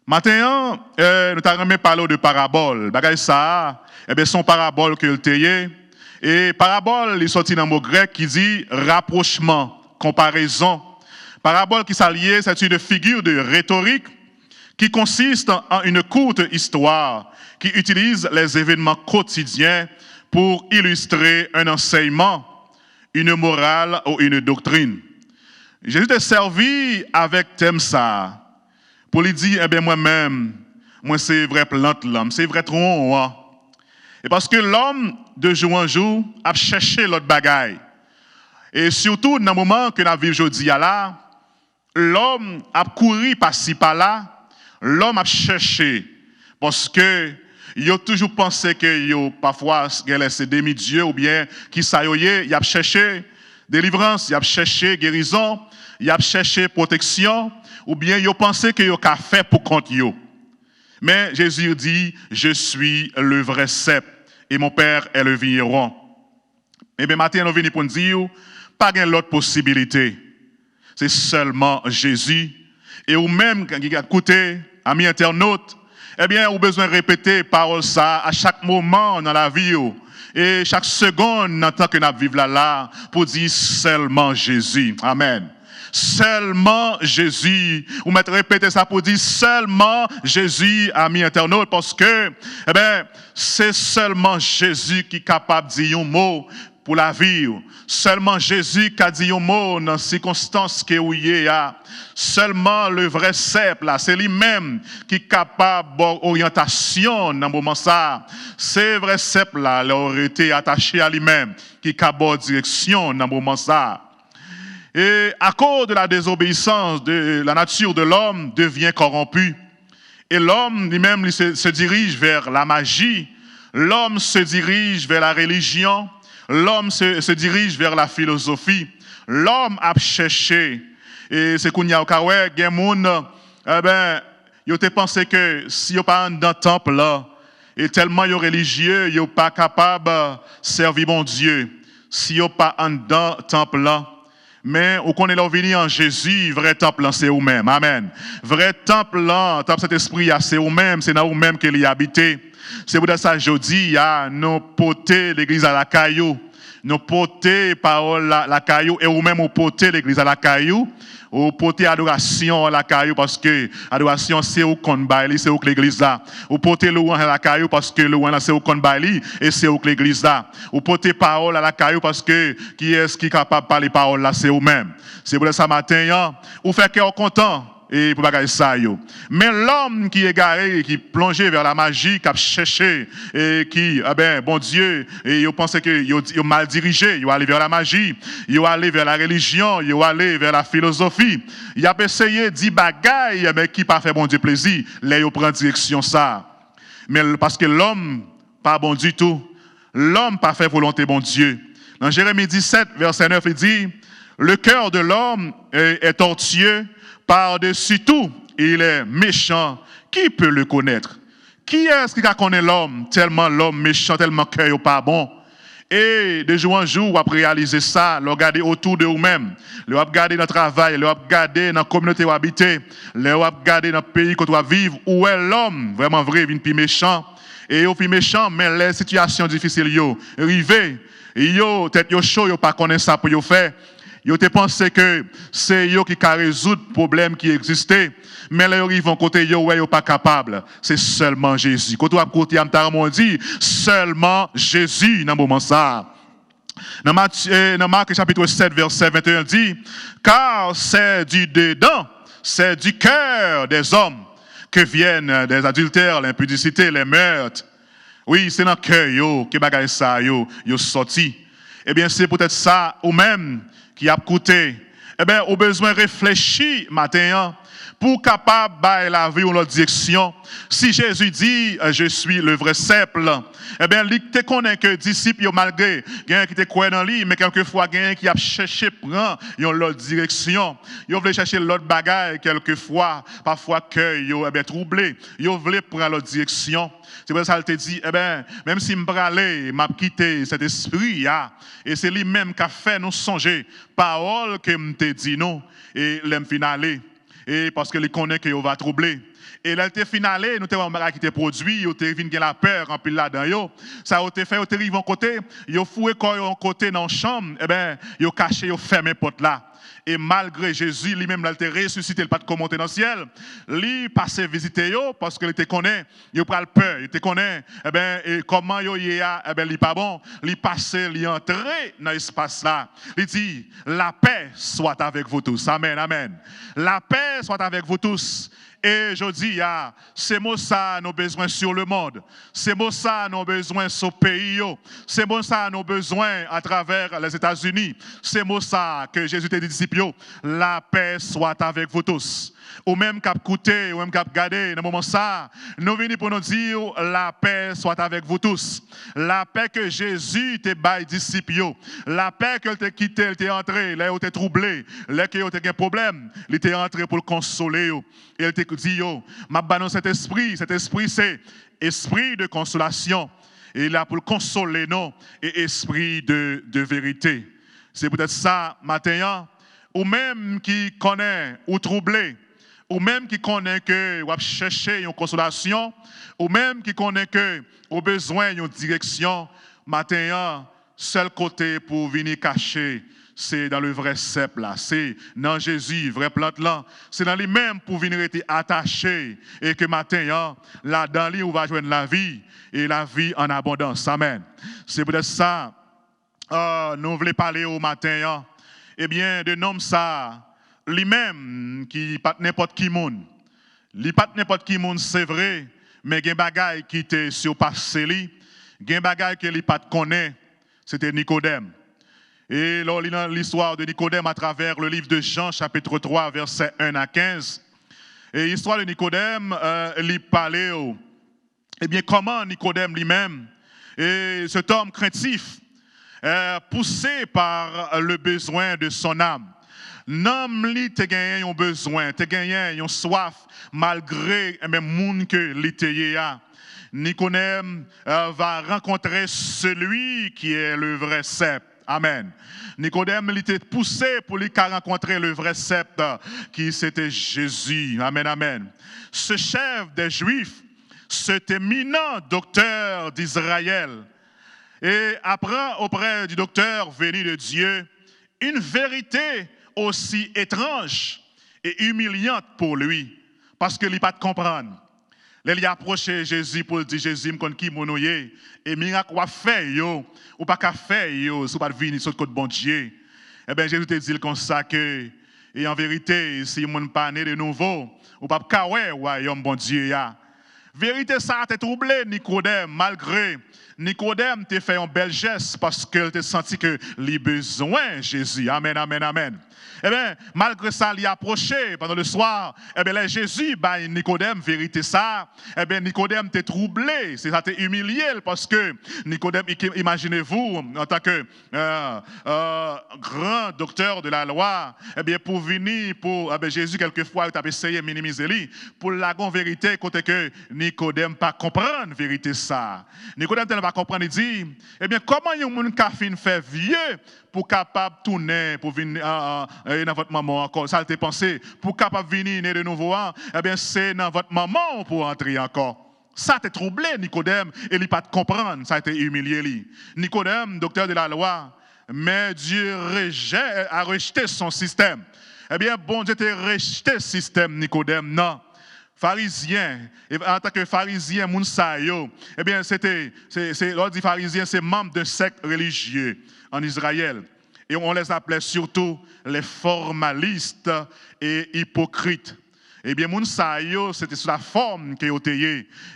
Maten an, euh, nou ta renmen pale w de parabòl. Bagay sa a, ebyen, se yon parabòl ke l te ye. E parabòl, li sòti nan mo grèk ki di rapwochman, konparezon. Parabòl ki sa l ye, c'est une figure de rhétorique qui consiste en une courte histoire qui utilise les événements quotidiens pour illustrer un enseignement, une morale ou une doctrine. Jezi te sèvi avèk tèm sa a pou li di, Enben, mwen menm, mwen se vrè plant lan, m se vrè twon an. E paske lòm, de jou an jou, ap chèche lòt bagay. E sitou nan moman ke n ap viv jodi a la, lòm ap kouri pasi pala, lòm ap chèche, paske yo toujou panse ke yo, pafwa, genlè se demi dye oubyen kisa yo ye, y ap chèche delivrans, y ap chèche gerizon, y ap chèche pwoteksyon, oubyen yo panse ke yo ka fè pou kont yo. Men Jezi di, Je suis le vrai cep et mon Père est le vigneron. Ebyen, maten, nou vini pou n di w, pa gen lòt posibilite. Se sèlman Jezi. E ou menm ki ap koute, ami entènot, ebyen, ou bezwen repete pawòl sa a chak moman nan lavi w. E chak segonn nan tan ke n ap viv la la, pou di sèlman Jezi. Amèn. Sèlman Jezi. Ou mèt repete sa pou di sèlman Jezi, ami entènot, paske, ebyen, se sèlman Jezi ki kapab di yon mo pou lavi w. Sèlman Jezi ka di yon mo nan sikonstans ke ou ye a. Sèlman le vrè sèp la, se li menm ki kapab ba w oryantasyon nan moman sa a. Se vrè sèp la, lè w rete atache a li menm, ki ka ba w direksyon nan moman sa a. Et à cause de la désobéissance, de, la nature de l'homme devient corrompue. Et l'homme, lui-même, lui se, se dirige vers la magie. L'homme se dirige vers la religion. L'homme se, se dirige vers la philosophie. Lòm ap chèche. E se kounye a ou ka wè, gen moun, enben, yo te panse ke si yo pa anndan tanp lan, e tèlman yo relijye, yo pa kapab sèvi Bondye si yo pa anndan tanp lan. Men, ou konnen lè w vini an Jezi, vrè tanp lan se ou menm. Amèn. Vrè tanp lan, tanp Sentespri a, se ou menm, se nan ou menm ke li abite. Se poutèt sa, jodi a, nou pote legliz la lakay ou. Nou pote pawòl la lakay ou, e ou menm ou pote legliz la lakay ou. Ou pote adorasyon an lakay ou, paske adorasyon se ou k konn bay li, se ou k legliz la. Ou pote lwanj la lakay ou, paske lwanj la se ou k konn bay li, e se ou k legliz la. Ou pote pawòl la lakay ou, paske kiyès ki kapab pale pawòl la, se ou menm. Se poutèt sa maten an, ou fè kè w kontan e pou bagay sa yo. Men lòm ki egare, ki plonje vè lamaji, k ap chèche, e ki, e ben, Bondye, e yo panse ke yo, yo mal dirije, yo ale vè lamaji, yo ale vè larelijyon, yo ale vè lafilozofi. Y ap eseye di bagay, men ki pa fè Bondye plezi, lè yo pran direksyon sa a. Men l-, paske lòm pa bon ditou, lòm pa fè volonte Bondye. Nan Jeremi disèt, vèsè nèf, li di, Le cœur de l'homme est, est tortueux par-dessus tout, il est méchant, qui peut le connaître? Kiyès ki ka konnen lòm? Tèlman lòm mechan, tèlman kè yo pa bon. E de jou an jou, w ap reyalize sa lè w gade otou de ou menm, lè w ap gade nan travay, lè w ap gade nan kominote w abite, lè w ap gade nan peyi kote w ap viv, ou wè lòm vrèman vre vin pi mechan. E yo pi mechan, men lè sitiyasyon difisil yo rive, yo, tèt yo cho, yo pa konnen sa pou yo fè. Yo te panse ke se yo ki ka rezoud pwoblèm ki egziste, men lè yo rive yon kote, yo wè yo pa kapab. Se sèlman Jezi. Kote w ap koute a, m ta renmen w di, sèlman Jezi nan moman sa a. Nan Matye, eh, nan Mak chapit sèt, vèsè venteyen di, Car c'est du dedans, c'est du cœur des hommes que viennent les adultères, l'impudicité, les meurtres. Wi, se nan kè yo ke bagay sa yo, yo sòti. Ebyen, se poutèt sa, ou menm ki ap koute, ebyen, ou bezwen reflechi maten an pou w kapab bay lavi w yon lòt direksyon. Si Jezi di, Je suis le vrai cep, ebyen, li te konnen ke disip yo, malgre genyen ki te kwè nan li, men kèlkefwa genyen ki ap chèche pran yon lòt direksyon. Yo vle chèche lòt bagay, kèlkefwa, pafwa kè yo, ebyen, twouble. Yo vle pran lòt direksyon. Se pou sa l te di, Eben, menm si m prale, m ap kite Sentespri a, e se li menm k ap fè nou sonje pawòl ke m te di nou, e lè m fin ale. E paske li konnen ke yo va twouble. E lè l te fin ale, nou te wè yon bagay ki te pwodui, yo te vin gen lapè anpil ladan yo. Sa yo te fè, yo te rive yon kote, yo foure kò yo yon kote nan yon chanm, eben, yo kache, yo fèmen pòt la. E malgre Jezi, li menm, lè l te resisite, li pa t ko monte nan syèl, li pase vizite yo, paske li te konnen yo pral pè, li te konnen, eben, e kòman yo ye a, eben, li pa bon. Li pase, li antre nan espas la. Li di, La paix soit avec vous tous. Amèn, amèn. La paix soit avec vous tous. E jodi a, se mo sa a nou bezwen sou lemonn. Se mo sa a nou bezwen sou peyi yo. Se mo sa a nou bezwen atravè Lèzetazini. Se mo sa a ke Jezi te di disip yo, La paix soit avec vous tous. Ou menm k ap koute, ou menm k ap gade nan moman sa a, nou vini pou nou di w, La paix soit avec vous tous. Lapè ke Jezi te bay disip yo, lapè ke l te kite, l te antre, lè yo te twouble, lè ke yo te gen pwoblèm, li te antre pou l konsole yo. E l te di yo, M ap ba nou Sentespri. Sentespri se espri de konsolasyon. E li la pou l konsole nou, e espri de, de verite. Se poutèt sa, maten an, ou menm ki konnen ou twouble, ou menm ki konnen ke w ap chèche yon konsolasyon, ou menm ki konnen ke ou bezwen yon direksyon, maten an, sèl kote pou w vini kache, se dans le vrai cep la, se nan Jezi, vrè plant lan, se nan li menm pou w vin rete atache, e ke maten an, ladan li ou va jwenn lavi, e lavi an abondans. Amèn. Se poutèt sa, ah, nou vle pale w maten an, ebyen, de nonm sa a, li menm ki pa t nenpòt ki moun. Li pa t nenpòt ki moun, se vre, men gen bagay ki te sipase li, gen bagay ke li pa t konnen, se te Nikodèm. E lè w li nan l'histoire de Nicodème à travers le livre de Jean, chapitre trois, vèsè en a kenz, e istwa de Nikodèm, euh, li pale w, ebyen, kòman Nikodèm li menm, e cet homme craintif, euh, poussé par le besoin de son âme. Nanm li te genyen yon bezwen, te genyen yon swaf, malgre, enben, moun ke li te ye a. Nikodèm, euh, va rencontrer celui qui est le vrai cep. Amèn. Nikodèm, li te pouse pou li ka rankontre le vrai cep, ki se te Jezi. Amèn, amèn. Ce chef des Juifs, cet éminent docteur d'Israël, et apprend auprès du docteur venu de Dieu une vérité aussi étrange et humiliante pour lui, paske li pa t konprann. Lè li apwoche Jezi pou l di, Jezi, m konn ki moun ou ye, e mirak w ap fè yo, ou pa ka fè yo si w pa t vini sot kot Bondye. Ebyen, Jezi te di l konsa ke, e an verite, si yon moun pa ne de nouvo, ou p ap ka wè wayòm Bondye a. Verite sa a te twouble Nikodèm, malgre Nikodèm te fè yon bèl jès paske l te santi ke li bezwen Jezi. Amèn, amèn, amèn. Ebyen, malgre sa, li apwoche pandan le swa. Ebyen, lè Jezi bay Nikodèm verite sa a, ebyen, Nikodèm te twouble. Se sa te imilye l paske Nikodèm, i- imaginez-vous, antanke euh, euh, gran doktè de la lwa, ebyen, pou vini, pou, ebyen, Jezi, kèlkefwa, yo t ap eseye minimize li, pou l lage yon verite kote ke Nikodèm pa konprann verite sa a. Nikodèm tèlman pa konprann, li di, ebyen, kòman yon moun ka fin fè vye pou kapab tounen, pou vin euh, euh, nan vant manman ankò? Sa l te panse, pou kapab vini ne de nouvo an, ebyen, se nan vant manman w pou antre ankò. Sa te twouble Nikodèm e li pa t konprann, sa te imilye li. Nikodèm, doktè de la lwa, men Dye rejè, a rejte son sistèm. Ebyen, Bondye te rejte sistèm Nikodèm nan. Farizyen, e antanke Farizyen, moun sa yo, ebyen, se te, se, se, lè w di Farizyen, se manm de sèk relijye an Izrayèl. E on les appelait surtout les formalistes et hypocrites. Ebyen, moun sa yo, se te sou la fòm ke yo te ye.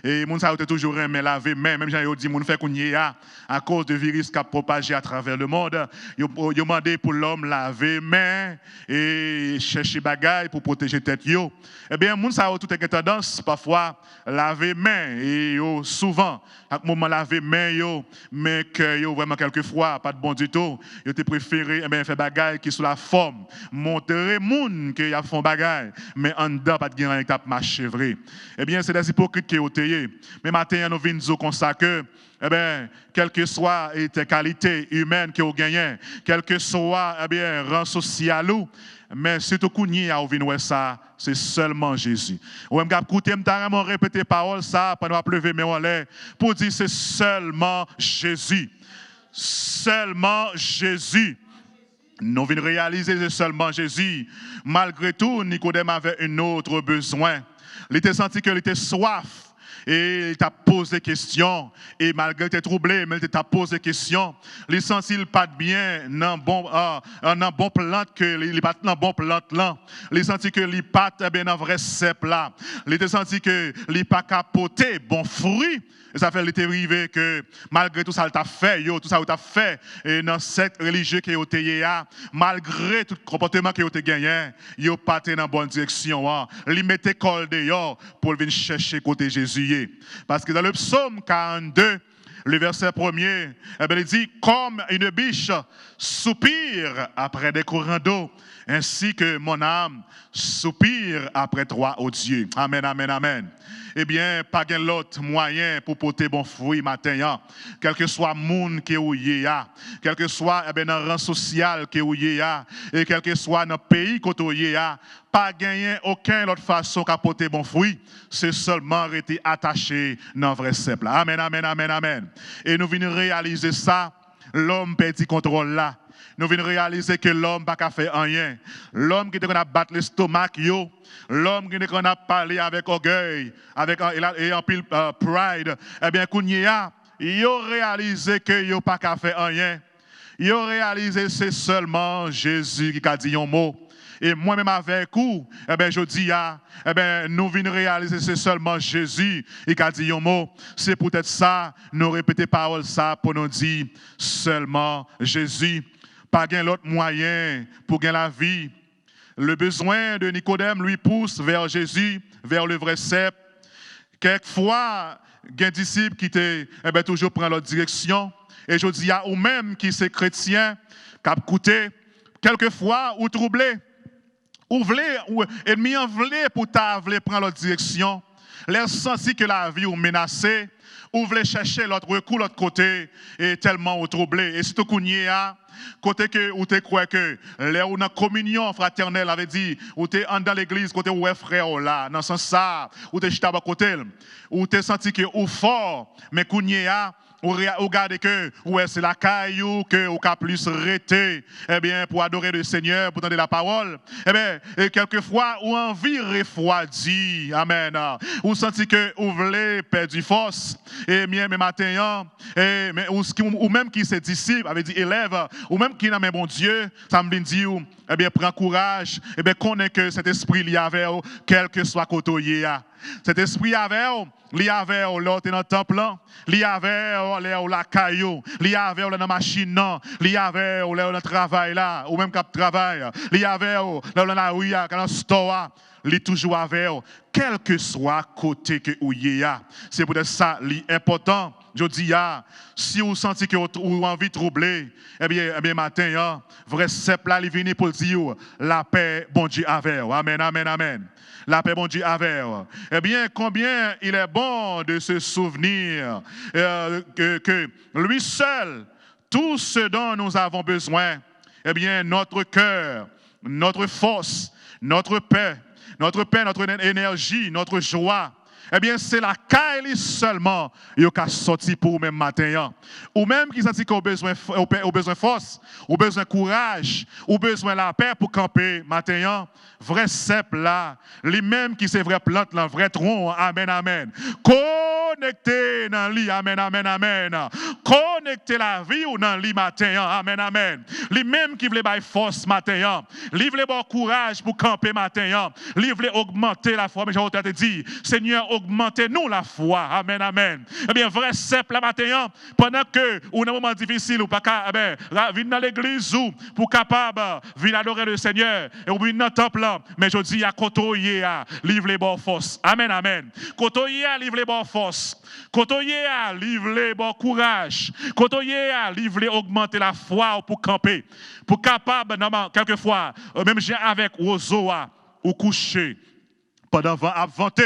E moun sa yo te toujou renmen lave men, menm jan yo di moun fè kounye a, akoz de viris k ap pwopaje atravè lemond, yo, yo mande pou lòm lave men e chèche bagay pou pwoteje tèt yo. Ebyen, moun sa yo tou te gen tandans, pafwa, lave men e yo souvan, ak moman lave men yo, men kè yo vrèman kèlkefwa pa t bon ditou. Yo te prefere, enben, fè bagay ki sou la fòm, montre moun ke y ap fè yon bagay, men anndan pa t gen anyen k t ap mache vre. Ebyen, se dè ipokrit ke yo te ye. Men maten an, nou vin di w konsa ke, enben, kèlkeswa, e, tè kalite imèn ke w genyen, kèlkeswa, enben, ran sosyal ou, men sitou kounye a ou vin wè sa, se sèlman Jezi. Ou menm k ap koute m, ta renmen w repete pawòl sa a pandan w ap leve men w anlè pou w di, se sèlman Jezi. Sèlman Jezi. Nou vin reyalize se sèlman Jezi. Malgre tou, Nikodèm avè un autre besoin. Li te santi ke li te swaf. E li t ap poze kesyon. E malgre li te twouble, men li te t ap poze kesyon. Li santi l pa t byen nan bon, ah, nan bon plant ke li, li pa t nan bon plant lan. Li santi ke li pa t, enben, nan vrè sèp la. Li te santi ke li pa ka pote bon fwi. E sa fè li te rive ke, malgre tou sa l t ap fè yo, tou sa yo t ap fè, e nan sèk relijye ke yo te ye a, malgre tout konpòteman ke yo te genyen, yo pa te nan bòn direksyon an. Li mete kò l deyò pou l vin chèche kote Jezi ye. Paske dans le psaume quarante-deux, le verset premier, enben, li di, comme une biche soupire après des courants d'eau, ainsi que mon âme soupire après toi, ô Dieu. Amèn, amèn, amèn. Ebyen, pa gen lòt mwayen pou pote bon fwi maten an. Kèlkeswa moun ke ou ye a, kèlkeswa, enben, nan ran sosyal ke ou ye a, e kèlkeswa nan peyi kote ou ye a, pa genyen okenn lòt fason ka pote bon fwi, se sèlman rete atache nan vrè sèp la. Amèn, amèn, amèn, amèn. E nou vin reyalize sa, lòm pèdi kontwòl la. Nou vin reyalize ke lòm pa ka fè anyen. Lòm ki te konn ap bat lestomak yo, lòm ki te konn ap pale avèk ògèy, avèk an-, e la, e anpil, euh, pride, ebyen, kounye a, yo reyalize ke yo pa ka fè anyen. Yo reyalize se sèlman Jezi ki ka di yon mo. E mwen menm avèk ou, enben, jodi a, enben, nou vin reyalize se sèlman Jezi ki ka di yon mo. Se poutèt sa, nou repete pawòl sa pou nou di, sèlman Jezi. Pa gen lòt mwayen pou gen lavi. Le besoin de Nicodème lui pousse vers Jésus, vers le vrai cep. Kèk fwa, gen disip ki te, enben, toujou pran lòt direksyon. E jodi a, ou menm ki se kretyen, k ap koute, kèlkefwa, ou twouble. Ou vle, ou, ènmi an vle pou w ta vle pran lòt direksyon. Lè w santi ke lavi w menase, ou vle chèche lòt rekou, lòt kote, e tèlman ou twouble. E sitou kounye a, kote ke ou te kwè ke lè ou nan kominyon fratènèl, sa vle di, ou te anndan legliz, kote ou wè frè w la, nan sans sa a, ou te chita bò kote l, ou te santi ke ou fò, men kounye a, ou, re- ou gade ke ou wè se lakay ou ke ou ka plis rete, ebyen, pou adore le Senyè, pou tande lapawòl, ebyen, e kèlkefwa ou anvi refwadi, amèn, ou santi ke ou vle pèdi fòs, ebyen, men maten an, e, men ou, ou, ou menm ki se disip, sa vle di elèv, ou menm ki nan men Bondye, sa m vin di w, ebyen, pran kouraj, ebyen, konnen ke Sentespri li avè w, kèlkeswa kote w ye a. Sentespri avè w, li avè w lè w te nan tanp lan, li avè w lè w lakay ou, li avè w lè w nan machin nan, li avè w lè w nan travay la, ou menm k ap travay, li avè w lè w nan lari a, k nan stò a, li toujou avè w, kèlkeswa kote ke ou ye a. Se poutèt sa, li enpòtan, jodi a, si ou santi ke ou, ou anvi twouble, ebyen, ebyen, maten an, vrè sèp la, li vini pou l di w, lapè Bondye avè w. Amèn, amèn, amèn. Lapè Bondye avè w. Ebyen, combien il est bon de se souvenir, euh, que, que lui seul, tout ce dont nous avons besoin, eh bien, notre cœur, notre force, notre paix, notre paix, notre énergie, notre joie, ebyen, se lakay li sèlman yo ka sòti pou ou menm maten an. Ou menm ki santi ke ou bezwen, f- ou pe- ou bezwen fòs, ou bezwen kouraj, ou bezwen lapè pou kanpe maten an, vrè sèp la, li menm ki se vrè plant lan, vrè tronc an, amèn, amèn. Konekte nan li, amèn, amèn, amèn. Konekte lavi w nan li maten an, amèn, amèn. Li menm ki vle bay fòs maten an. Li vle ba w kouraj pou kanpe maten an. Li vle ogmante lafwa w, men jan otè a te di, Senyè, augmentez-nous la foi. Amèn, amèn. Ebyen, vrè sèp la maten an, pandan ke ou nan moman difisil, ou pa ka, ebyen, ra- vin nan legliz ou pou kapab vin adore le Senyè, e ou vin nan tanp lan, men jodi a kote w ye a, li vle ba w fòs. Amèn, amèn. Kote w ye a, li vle ba w fòs. Kote w ye a, li vle ba w kouraj. Kote w ye a, li vle ogmante lafwa w pou kanpe. Pou kapab, nòmal, kèlkefwa, menm jan avèk wozo a, ou kouche. Pandan van ap vante,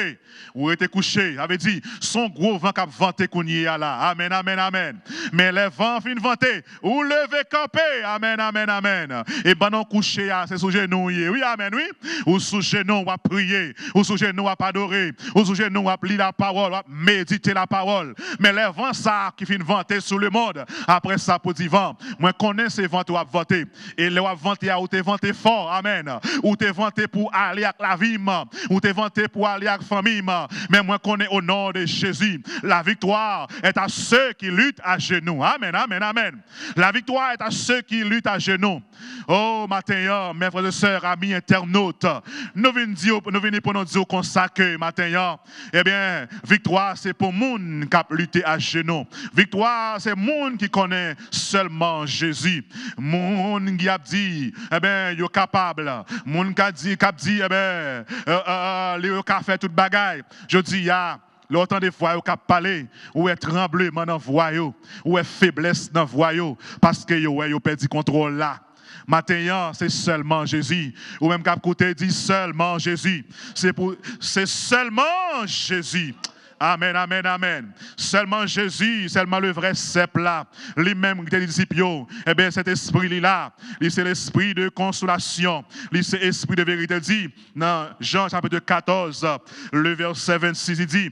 ou rete kouche. Sa vle di, se yon gwo van k ap vante kounye a la. Amèn, amèn, amèn. Men lè van an fin vante, ou leve kanpe. Amèn, amèn, amèn. E pandan w kouche a, se sou jenou w ye. Wi, amèn, wi. Ou sou jenou w ap priye. Ou sou jenou w ap adore. Ou sou jenou w ap li lapawòl, w ap medite lapawòl. Men lè van sa a ki fin vante sou lemonn, apre sa pou di van, mwen konnen se vante w ap vante. E lè w ap vante a, ou te vante fò, amèn. Ou te vante pou ale ak lavi m. Ou te vante pou ale ak fanmi m. Men mwen konnen, au nom de Jésus, la victoire est à ceux qui luttent à genoux. Amèn, amèn, amèn. La victoire est à ceux qui luttent à genoux. Oh, maten an, mes frères et sœurs, amis internautes, nou vin di w, nou vini pou nou di w konsa ke maten an, ebyen, viktwa se pou moun k ap lite ajenou. Viktwa se moun ki konnen sèlman Jezi. Moun ki ap di, ebyen, yo kapab. Moun k ap di, k ap di, ebyen, euh, euh, euh, yo ka fè tout bagay. Jodi a, lè w tande vwa yo k ap pale, ou wè tranbleman nan vwa yo, ou wè feblès nan vwa yo, paske yo wè yo pèdi kontwòl la. Maten an, se sèlman Jezi. Ou menm k ap koute, di sèlman Jezi. Se pou, se sèlman Jezi. Amèn, amèn, amèn. Sèlman Jezi, sèlman le vrè sèp la. Li menm ki te di disip yo, ebyen, Sentespri li la. Li se lespri de konsolasyon. Li se espri de verite. Li di nan Jan chapit katòz, le vèsè vennsis, li di,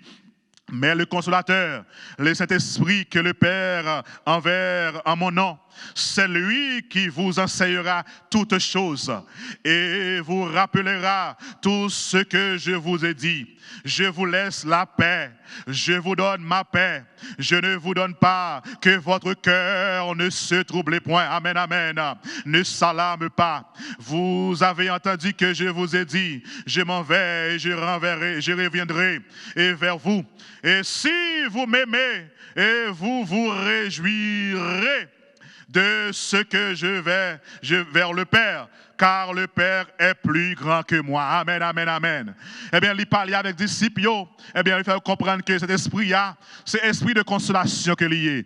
mais le consolateur, le Saint-Esprit que le Père enverra en mon nom, c'est lui qui vous enseignera toutes choses et vous rappellera tout ce que je vous ai dit. Je vous laisse la paix, je vous donne ma paix. Je ne vous donne pas que votre cœur ne se trouble point. Amen, amen. Ne s'alarme pas. Vous avez entendu que je vous ai dit, je m'en vais et je renverrai, je reviendrai et vers vous. Et si vous m'aimez, et vous vous réjouirez de ce que je vais, je, vers le Père, car le Père est plus grand que moi. Amen, amen, amen. Ebyen, li pale avèk disip yo. Ebyen, li fè yo konprann ke Sentespri a, se espri de konsolasyon ke li ye.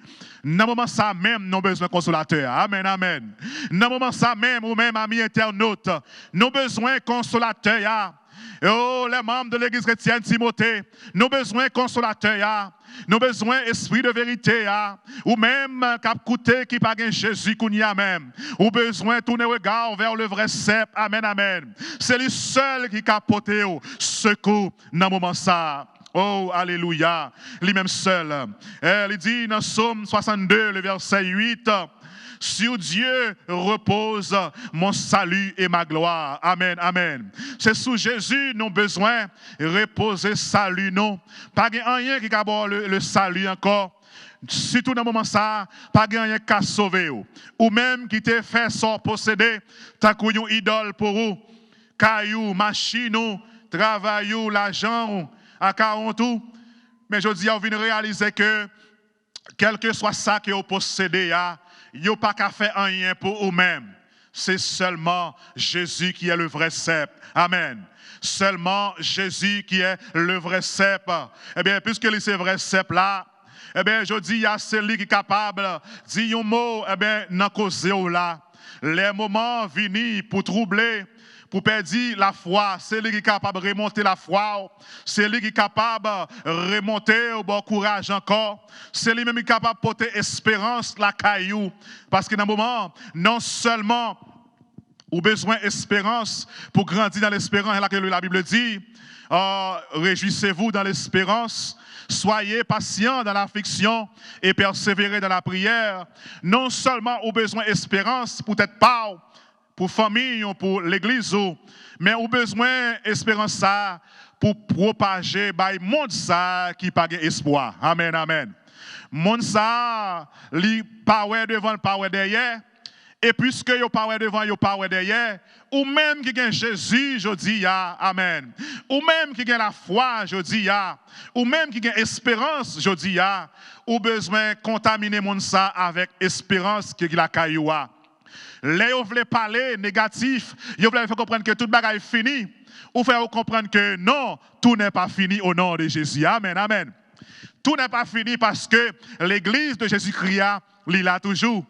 Nan moman sa menm, nou bezwen konsolatè a. Amen, amen. Nan moman sa menm, ou menm, ami entènot, nou bezwen konsolatè a. Oh, les membres de l'église chrétienne Timothée, nou bezwen konsolatè a. Nou bezwen espri de verite a. Ou menm k ap koute, ki pa gen Jezi kounye a menm, ou bezwen tounen rega w vè le vrè sèp. Amen, amen. Se li sèl ki ka pote w sekou nan moman sa a. Oh, alelouya. Li menm sèl. Eh, li di nan Sòm swasannde, le vèsè uit, Sur Dieu repose mon salut et ma gloire. Amen, amen. Se sou Jezi nou bezwen repoze sali nou. Pa gen anyen ki ka ba w le, le sali ankò. Sitou nan moman sa a, pa gen anyen k ka sove w. Ou menm ki te fè sa w posede tankou yon idòl pou ou, kay ou, machin ou, travay ou, lajan ou, akawont ou. Men jodi a, ou vin reyalize ke kèlkeswa sa ke w posede a, yo pa ka fè anyen pou ou menm. Se sèlman Jezi ki è le vrè sèp. Amèn. Sèlman Jezi ki è le vrè sèp. Ebyen, piske li se vrè sèp la, ebyen, jodi a, se li ki kapab di yon mo, ebyen, nan koze w la. Lè moman vini pou twouble, pou pèdi lafwa, se li ki kapab remonte lafwa w, se li ki kapab remonte w, ba w kouraj ankò, se li menm ki kapab pote esperans lakay ou. Paske nan moman, non sèlman ou bezwen esperans pou grandi nan lesperans, la ke la Bible di, euh, réjouissez-vous dans l'espérance, soyez patients dans l'affliction et persévérez dans la prière. Non sèlman ou bezwen esperans pou tèt pa w, pou fanmi w, pou legliz ou, men ou bezwen esperans sa a pou pwopaje bay mond sa a ki pa gen espwa. Amèn, amèn. Mond sa a, li pa wè devan, li pa wè dèyè. E piske yo pa wè devan, yo pa wè dèyè, ou menm ki gen Jezi jodi a, amèn. Ou menm ki gen lafwa jodi a, ou menm ki gen esperans jodi a, ou bezwen kontamine mond sa avèk esperans ki lakay ou a. Lè yo vle pale negatif, yo vle fè konprann ke tout bagay fini, ou fè yo konprann ke non, tout n'est pas fini au nom de Jésus. Amèn, amèn. Tout n'est pas fini paske legliz de Jezikri a, li la toujou.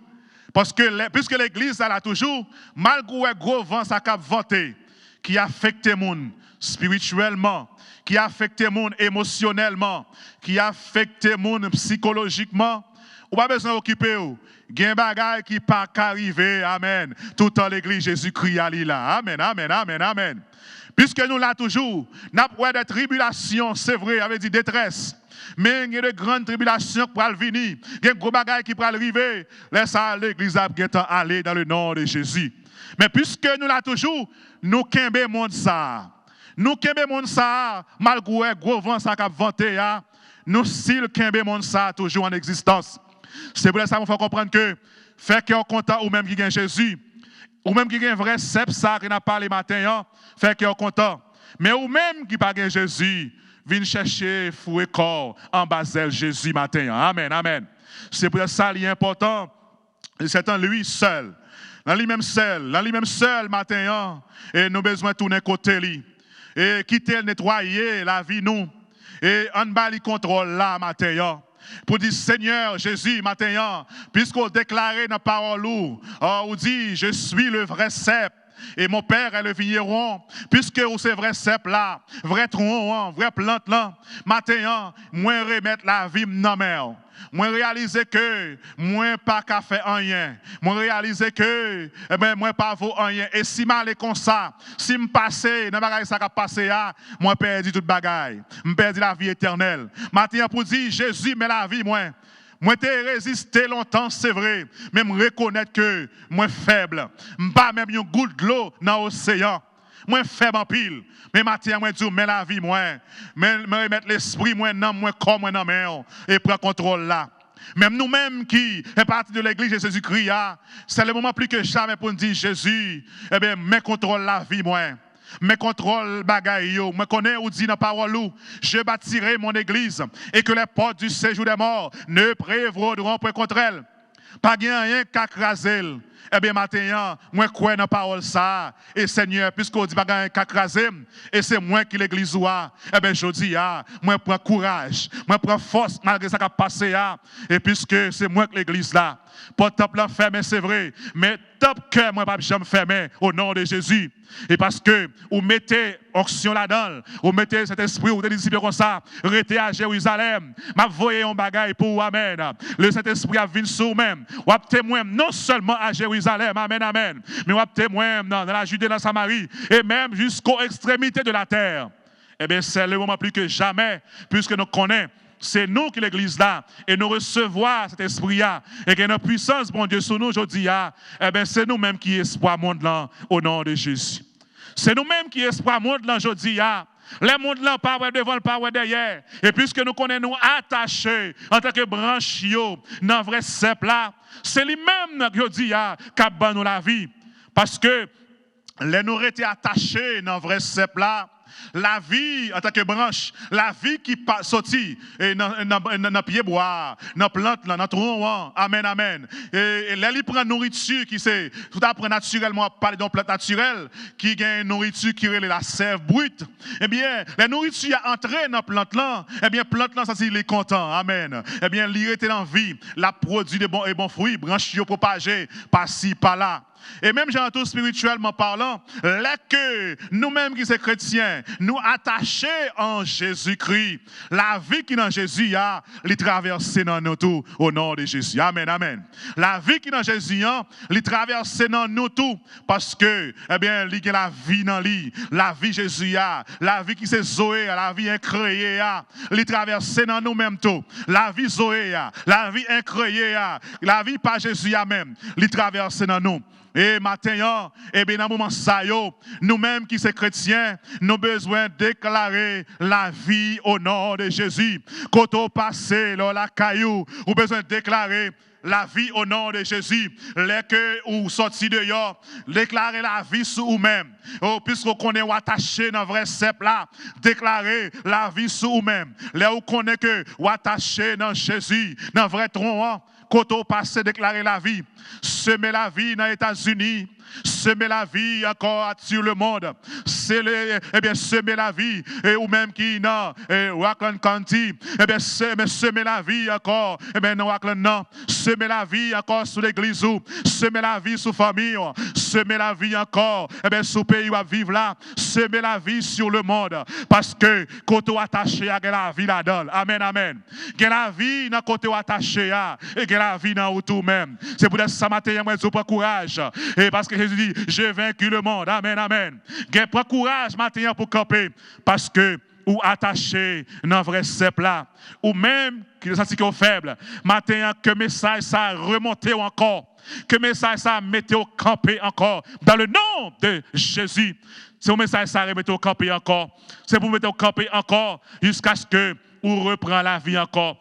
Paske lè, piske legliz la la toujou, malgre w wè gwo van sa k ap vante, ki afekte moun espirityèlman, ki afekte moun emosyonèlman, ki afekte moun sikolojikman, ou pa bezwen okipe w. Gen bagay ki pa ka rive, amèn. Toutan legliz Jezikri a li la. Amèn, amèn, amèn, amèn. Piske nou la toujou, n ap wè de tribilasyon, se vre, sa vle di detrès. Men gen de grann tribilasyon k pral vini. Gen gwo bagay ki pral rive. Lè sa a, legliz ap gentan ale dans le nom de Jésus. Men piske nou la toujou, nou kenbe mond sa a. Nou kenbe mond sa a, malgre gwo van sa k ap vante a, nou still kenbe mond sa a toujou an egzistans. Se pou sa mwen fè w konprann ke fè kè w kontan ou menm ki gen Jezi. Ou menm ki gen vrè sèp sa ke n ap pale maten an, fè kè w kontan. Men ou menm ki pa gen Jezi, vin chèche foure kò w anba zèl Jezi maten an. Amèn, amèn. Se pou sa li enpòtan. C'est en lui seul. Nan li menm sèl, nan li menm sèl maten an, e nou bezwen tounen kote li. E kite l netwaye lavi nou. E ann ba li kontwòl la maten an. Pou di, Senyè Jezi, maten an, piske w deklare nan pawòl ou, ah, ou di, Je suis le vrai cep, et mon Père est le vigneron. Piske ou se vrè sèp la, vrè twon an, vrè plant lan, maten an, mwen remèt lavi m nan men w. Mwen reyalize ke mwen pa ka fè anyen. Mwen reyalize ke, ebyen, mwen pa vo anyen. E si m ale konsa, si m pase nan bagay sa k ap pase a, mwen pèdi tout bagay. M pèdi lavi etènèl. Maten an pou di, Jezi, men lavi mwen. Mwen te reziste lontan, se vre, men m rekonèt ke mwen fèb. M pa menm yon gout dlo nan oseyan. Mwen fèb anpil. Men maten an, mwen di w, men lavi mwen. Men, mwen remèt lespri mwen, nanm mwen, kò mwen nan men w. E pran kontwòl la. Menm nou menm ki fè pati de legliz de Jezikri a, se le moman pli ke jamè pou n di, Jezi, ebyen, men kontwòl lavi mwen. Men kontwòl bagay yo. Mwen konnen ou di nan pawòl ou, Je bâtirai mon église et que les portes du séjour des morts ne prévaudront point contre elle. Pa gen anyen k ka kraze l. Ebyen, maten an, mwen kwè nan pawòl sa a. E Senyè, piske w di pa gen anyen k ka kraze m, e se mwen ki legliz ou a, ebyen, jodi a, mwen pran kouraj, mwen pran fòs malgre sa k ap pase a. E piske se mwen k legliz la, pòt tanp lan fèmen, se vre, men tanp kè mwen p ap janm fèmen, o non de Jezi. E paske ou mete onksyon ladan l, ou mete Sentespri, ou te di disip yo konsa, rete a Jerizalèm, m ap voye yon bagay pou ou, amèn. Le Sentespri ap vin sou ou menm, w ap temwen m non sèlman a Jerizalèm, amèn, amèn, men w ap temwen m nan, nan la Jide, nan Samari, e menm jisko ekstremite de la tè. Ebyen, c'est le moment plus que jamais, puisque nou konnen se nou ki legliz la, e nou resevwa Sentespri a, e gen nan pwisans Bondye sou nou jodi a, ebyen, se nou menm ki espwa mond lan, o non de Jezi. Se nou menm ki espwa mond lan jodi a. Lè mond lan pa wè devan, l pa wè dèyè. E piske nou konnen nou atache antanke branch yo nan vrè sèp la, se li menm nan jodi a k ap ban nou lavi. Paske lè nou rete atache nan vrè sèp la, lavi antanke branch, lavi ki pa soti e nan, nan, nan, nan pyebwa a, nan plant lan, nan twon an. Amèn, amèn. E, e lè li pran nouriti ki se, tout apre natirèlman, w ap pale de yon plant natirèl ki gen nouriti ki rele la sèv brit. Ebyen, lè nouriti a antre nan plant lan, ebyen, plant lan santi li kontan. Amèn. Ebyen, li rete nan vi, l ap pwodui de bon, e bon fwi, branch yo pwopaje pasi pala. E menm jan an tou, espirityèlman palan, lè ke nou menm ki se kretyen, nou atache an Jezikri, lavi ki nan Jezi a, li travèse nan nou tou, o non de Jezi. Amèn, amèn. Lavi ki nan Jezi an, li travèse nan nou tou, paske, ebyen, li gen lavi nan li, lavi Jezi a, lavi ki se Zoe a, lavi enkreye a, li travèse nan nou menm tou. Lavi Zoe a, lavi enkreye a, lavi pa Jezi a menm, li travèse nan nou. E maten an, ebyen, nan moman sa yo, nou menm ki se kretyen, nou bezwen deklare lavi o non de Jezi. Kote w pase, lè w lakay ou, ou bezwen deklare lavi o non de Jezi. Lè ke ou sòti deyò, deklare lavi sou ou menm. O, piske w konnen w atache nan vrè sèp la, deklare lavi sou ou menm. Lè ou konnen ke w atache nan Jezi, nan vrè twon an, kote w pase, deklare lavi. Seme lavi nan Etazini. Seme lavi ankò a sur le monde. Se le, ebyen, seme lavi, e ou menm ki nan, e, Rockland County. Ebyen, se, ebyen, seme lavi ankò, ebyen, nan Rockland nan. Seme lavi ankò sou legliz ou. Seme lavi sou fanmi w. Seme lavi ankò, ebyen, sou peyi w ap viv la. Seme lavi sur le monde. Paske kote w atache a gen lavi ladan l. Amèn, amèn. Gen lavi nan kote w atache a, e gen lavi nan ou tou menm. Se poutèt sa maten an, mwen di w pran kouraj. E paske Jezi di, j'ai vaincu le monde. Amèn, amèn. Gen pran kouraj maten an pou kanpe, paske ou atache nan vrè sèp la. Ou menm ki te santi ke w fèb, maten an, ke mesaj sa remonte w ankò. Ke mesaj sa mete w kanpe ankò. Dans le nom de Jésus. Se pou mesaj sa remete w kanpe ankò. Se pou mete w kanpe ankò jiskaske ou repran lavi ankò.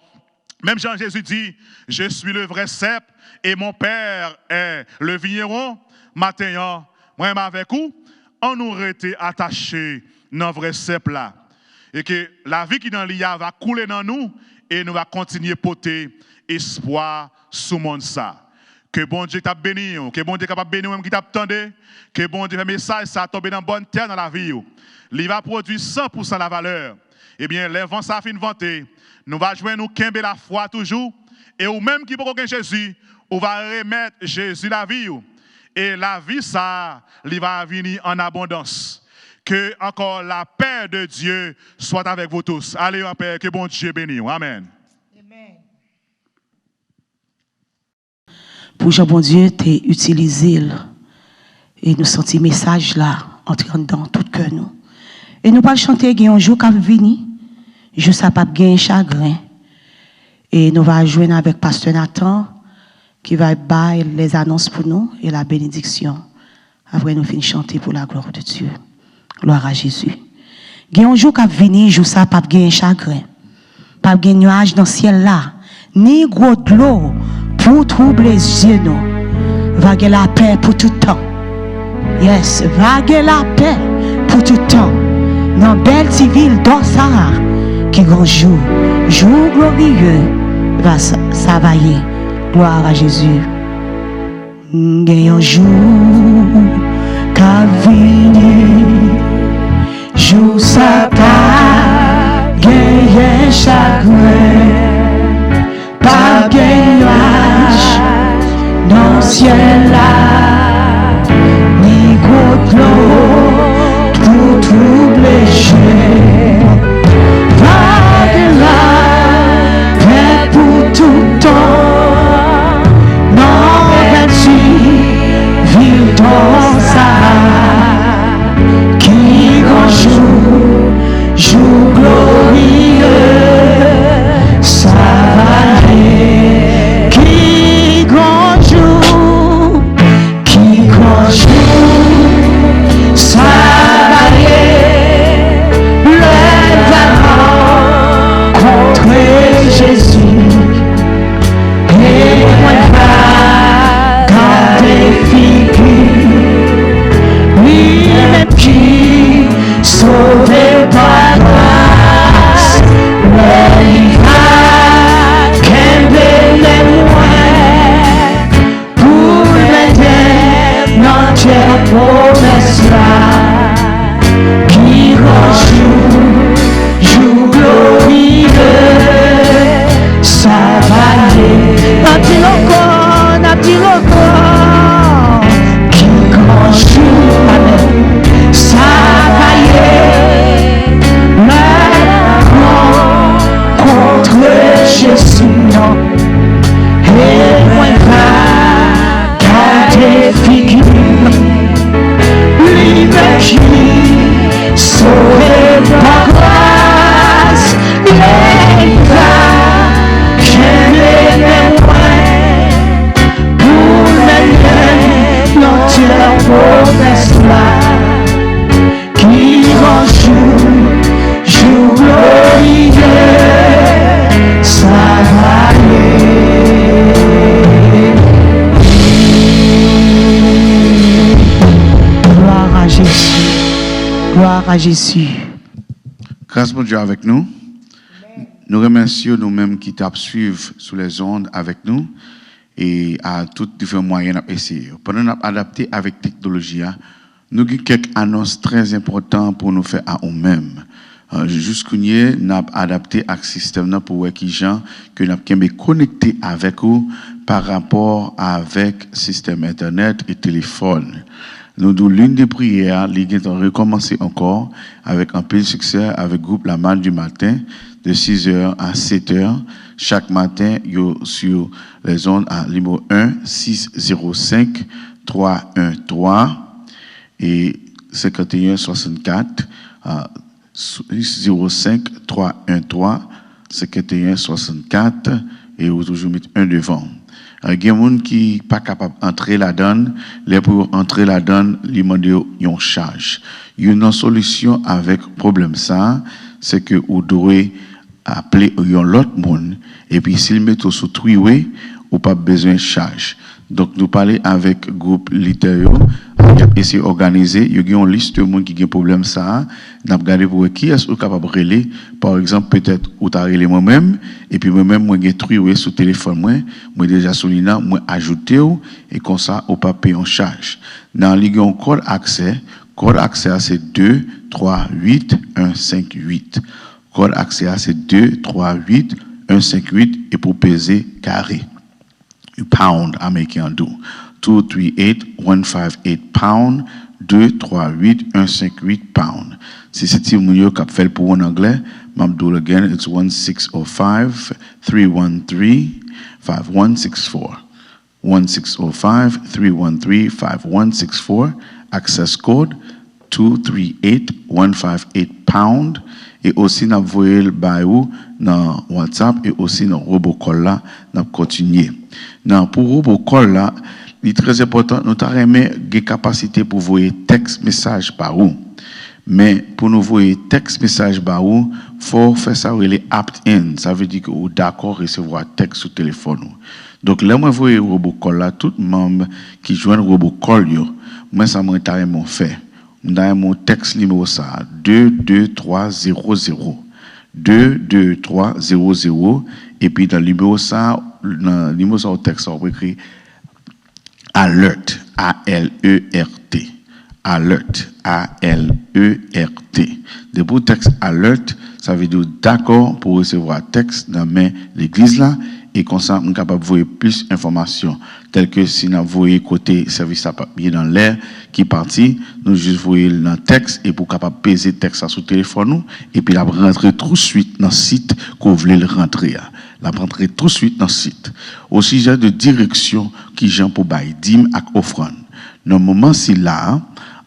Menm jan Jezi di, je suis le vrai cep et mon Père est le vigneron. Maten an, mwen menm avèk ou, ann nou rete atache nan vrè sèp la. E ke lavi ki nan li a va koule nan nou, e nou va kontinye pote espwa sou monn sa. Ke Bondye t ap beni w, ke Bondye kapab beni w menm ki t ap tande, ke Bondye fè mesaj sa tonbe nan bòn tè nan lavi w. Li va pwodui san pou san lavalè. Ebyen, lè van sa fin vante, nou va jwenn ou kenbe lafwa toujou, e ou menm ki poko gen Jezi, ou va remèt Jezi lavi w. E lavi sa a, li va vini an abondans. Ke ankò lapè de Dye soit avec vous tous. Allez en paix, ke Bondye beni w. Amèn. Pou jan Bondye te itilize l, e nou santi mesaj la antre anndan tout kè nou. E nou pral chante gen yon jou k ap vini, jou sa p ap gen chagren. E nou va jwenn avèk pastè Nathan ki va bay lèzanons pou nou e la benediksyon. Apre nou fin chante pour la gloire de Dieu. Gloire à Jésus. Gen yon jou k ap vini, jou sa p ap gen chagren. P ap gen nyaj nan syèl la, ni gwo dlo pou twouble zye nou. Va gen lapè pou tout tan. Yes, va gen lapè pou tout tan. Nan bèl ti vil dò sa a, ki gran jou, jou gloriye, va sa, sa va ye. Gloire à Jésus. Gen yon jou k ap vini, jou sa p ap genyen chagren, p ap gen nyaj nan syèl la, ni gwo dlo pou twouble je. Va gen lapè pou tout tan nan bèl ti vil dò sa a. Ki gran jou, jou N ap di l ankò, n ap di l ankò. Ki gran jou, amèn, sa va ye. Mwen rankontre Jezi an, e mwen va gade figi li, li menm ki sove pa gras, e li va kenbe men mwen pou l mennen m nan tè pwomès la. Ki gran jou, jou gloriye, sa va ye. Gloire à Jésus. Gloire à Jésus. Gras Bondye avèk nou. Nou remèsye nou menm ki t ap swiv sou lèzond avèk nou e a tout diferan mwayen n ap eseye. Pandan n ap adapte avèk teknoloji a, nou gen kèk anons trè enpòtan pou nou fè a ou menm. Euh, jis kounye, n ap adapte ak sistèm nan pou wè kijan ke n ap kenbe konekte avèk ou pa rapò avèk sistèm entènèt e telefòn. Nou di w, Lune de Prière, li gentan rekòmanse ankò avèk anpil siksè avèk gwoup La Manne du Matin de six heures à sept heures chak maten. Yo sou lèzond a nimewo un six zéro cinq trois un trois e cinquante et un soixante-quatre, a, six zéro cinq trois un trois cinquante et un soixante-quatre, e ou toujou met un devan. A, gen moun ki pa kapab antre ladan l, lè pou yo antre ladan l, li mande yo yon chaj. Youn nan solisyon avèk pwoblèm sa a, se ke ou dwe aple yon lòt moun, epi si l mete w sou three-way, ou p ap bezwen chaj. Donk, nou pale avèk gwoup lidè yo, y ap eseye òganize, yo gen yon lis de moun ki gen pwoblèm sa a, n ap gade pou wè kiyès ou kapab rele. Pa egzanp, petèt ou ta rele mwen menm, epi mwen menm, mwen gen three-way sou telefòn mwen, mwen deja sou liy nan, mwen ajoute w, e konsa, ou p ap peye yon chaj. Nan li gen yon kòd aksè, kòd aksè a se de twa uit en senk uit. Kòd aksè a se de twa uit en senk uit, epi w peze kare. Pound ameriken an di w. Two three eight one five eight pound, de twa uit en senk uit pound. Si se timoun yo k ap fè l pou ou an anglè, m ap di w l again, it's one six oh five three one three five one six four. One six oh five three one three five one six four, access code two three eight one five eight pound, e osi n ap voye l bay ou nan WhatsApp, e osi nan robocall la, n ap kontinye. Nan, pou robocall la, li trè enpòtan, nou ta renmen gen kapasite pou voye tèks mesaj ba ou. Men, pou nou voye tèks mesaj ba ou, fò w fè sa yo rele opt-in. Sa vle di ke ou dakò resevwa tèks sou telefòn ou. Donk, lè mwen voye robocall la, tout manm ki jwenn robocall yo, mwen sa mwen ta renmen w fè. M ta renmen w tèks nimewo sa a, de de twa zewo zewo. De de twa zewo zewo, epi nan nimewo sa a, nan nimewo sa a ou tèks la, ou ekri alert, A L E R T. Alert, A L E R T. Depi w tèks alert, sa vle di w dakò pou w resevwa tèks nan men legliz la, e konsa m kapab voye plis enfòmasyon, tèlke si n ap voye kote sèvis la p ap ye nan lè ki pati, nou jis voye l nan tèks, epi w kapab peze tèks la sou telefòn ou, epi l ap rantre touswit nan sit ke w vle l rantre a. L ap rantre touswit nan sit. Osijè de direksyon kijan pou bay dim ak ofrann. Nan moman sila a,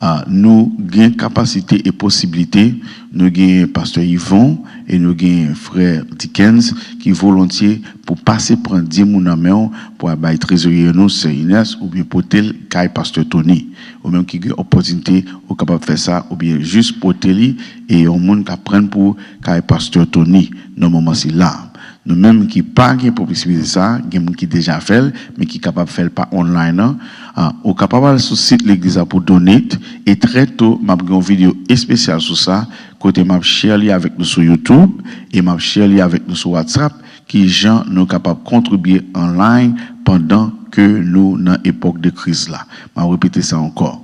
a, nou gen kapasite e posiblite, nou gen pastè Yvon e nou gen frè Dickens ki volontye pou pase pran dim ou nan men w pou al bay trezorye nou, sè Ines, oubyen pote l kay pastè Tony. Ou menm ki gen opòtinite, ou kapab fè sa, oubyen jis pote li e yon moun ka pran l pou kay pastè Tony nan moman sila a. Nou menm ki pa gen posiblite sa a, gen moun ki deja fè l, men ki kapab fè l pa online nan, a, ou kapab al sou sit legliz la pou donate, e trè to, m ap gen yon videyo espesyal sou sa, kote m ap share li avèk nou sou YouTube, e m ap share li avèk nou sou WhatsApp, kijan nou kapab kontribye online pandan ke nou nan epòk de kriz la. M ap repete sa ankò.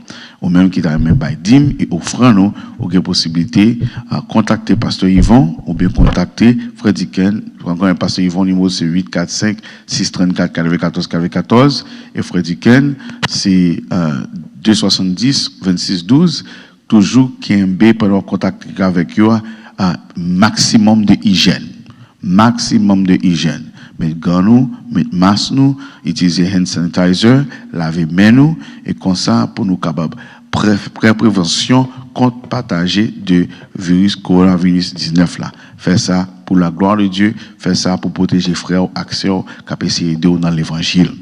Ou menm ki ta renmen bay dim e ofrann ou, ou gen posiblite a kontakte Pastè Yvon oubyen kontakte Frè Diken. Ankò, Pastè Yvon, nimewo se uit kat senk sis trannkat katrevenkatòz katrevenkatòz, e Frè Diken se de swasanndis vennsis douz. Toujou kenbe pandan w kontakte avèk yo a, a maksimòm de ijèn. Maksimòm de ijèn. Met gan nou, met mas nou, itilize hand sanitizer, lave men nou, e konsa pou nou kapab pran prevansyon kont pataje de viris kowonaviris diznèf la. Fè sa pou la glwa de Dye, fè sa pou pwoteje frè w ak sè w k ap eseye ede w nan levanjil.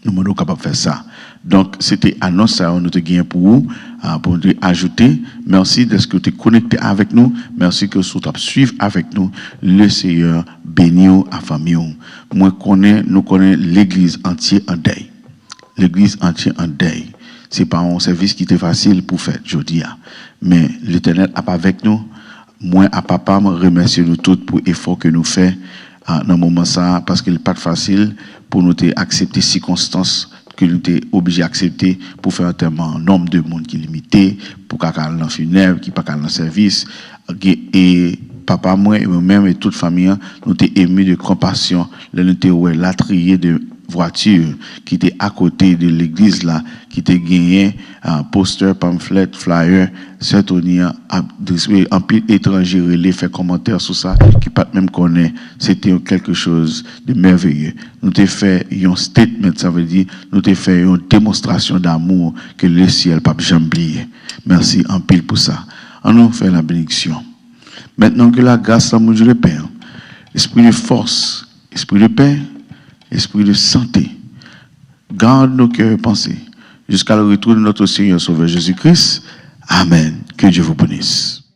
Nou mande w kapab fè sa. Donk, se te anons sa yo nou te genyen pou ou, pou nou te ajoute. Mèsi dèske w te konekte avèk nou. Mèsi ke w t ap swiv avèk nou. Le Seyè beni w a fanmi w. Mwen konnen, nou konnen legliz antye an dèy. Legliz antye an dèy. Se pa yon sèvis ki te fasil pou fèt jodi a. Men Letènèl ap avèk nou. Mwen a papa m remèsye nou tout pou efò ke nou fè nan moman sa a, paske li pa t fasil pou nou te aksepte sikonstans ke nou te oblije aksepte pou fè antèman, nonb de moun ki limite, pou ka al nan finèb, ki pa ka al nan sèvis. E papa mwen e mwen menm e tout fanmi an, nou te emi de konpasyon lè nou te wè latriye de vwati ki te akote de legliz la, ki te genyen postè, pamflèt, flyer, sè Tony an ap distribye, anpil etranje rele fè kòmantè sou sa ki pa t menm konnen. Se te yon kèlke choz de mèveye. Nou te fè yon statement, sa vle di nou te fè yon demonstrasyon damou ke lesyèl p ap janm bliye. Mèsi anpil pou sa. An nou fè la benediksyon. Maintenant que la grâce, l'amour de Dieu le Père, l'esprit de force, l'esprit de paix, l'esprit de santé garde nos cœurs et pensées jusqu'à le retour de notre Seigneur Sauveur Jésus-Christ. Amen. Que Dieu vous bénisse.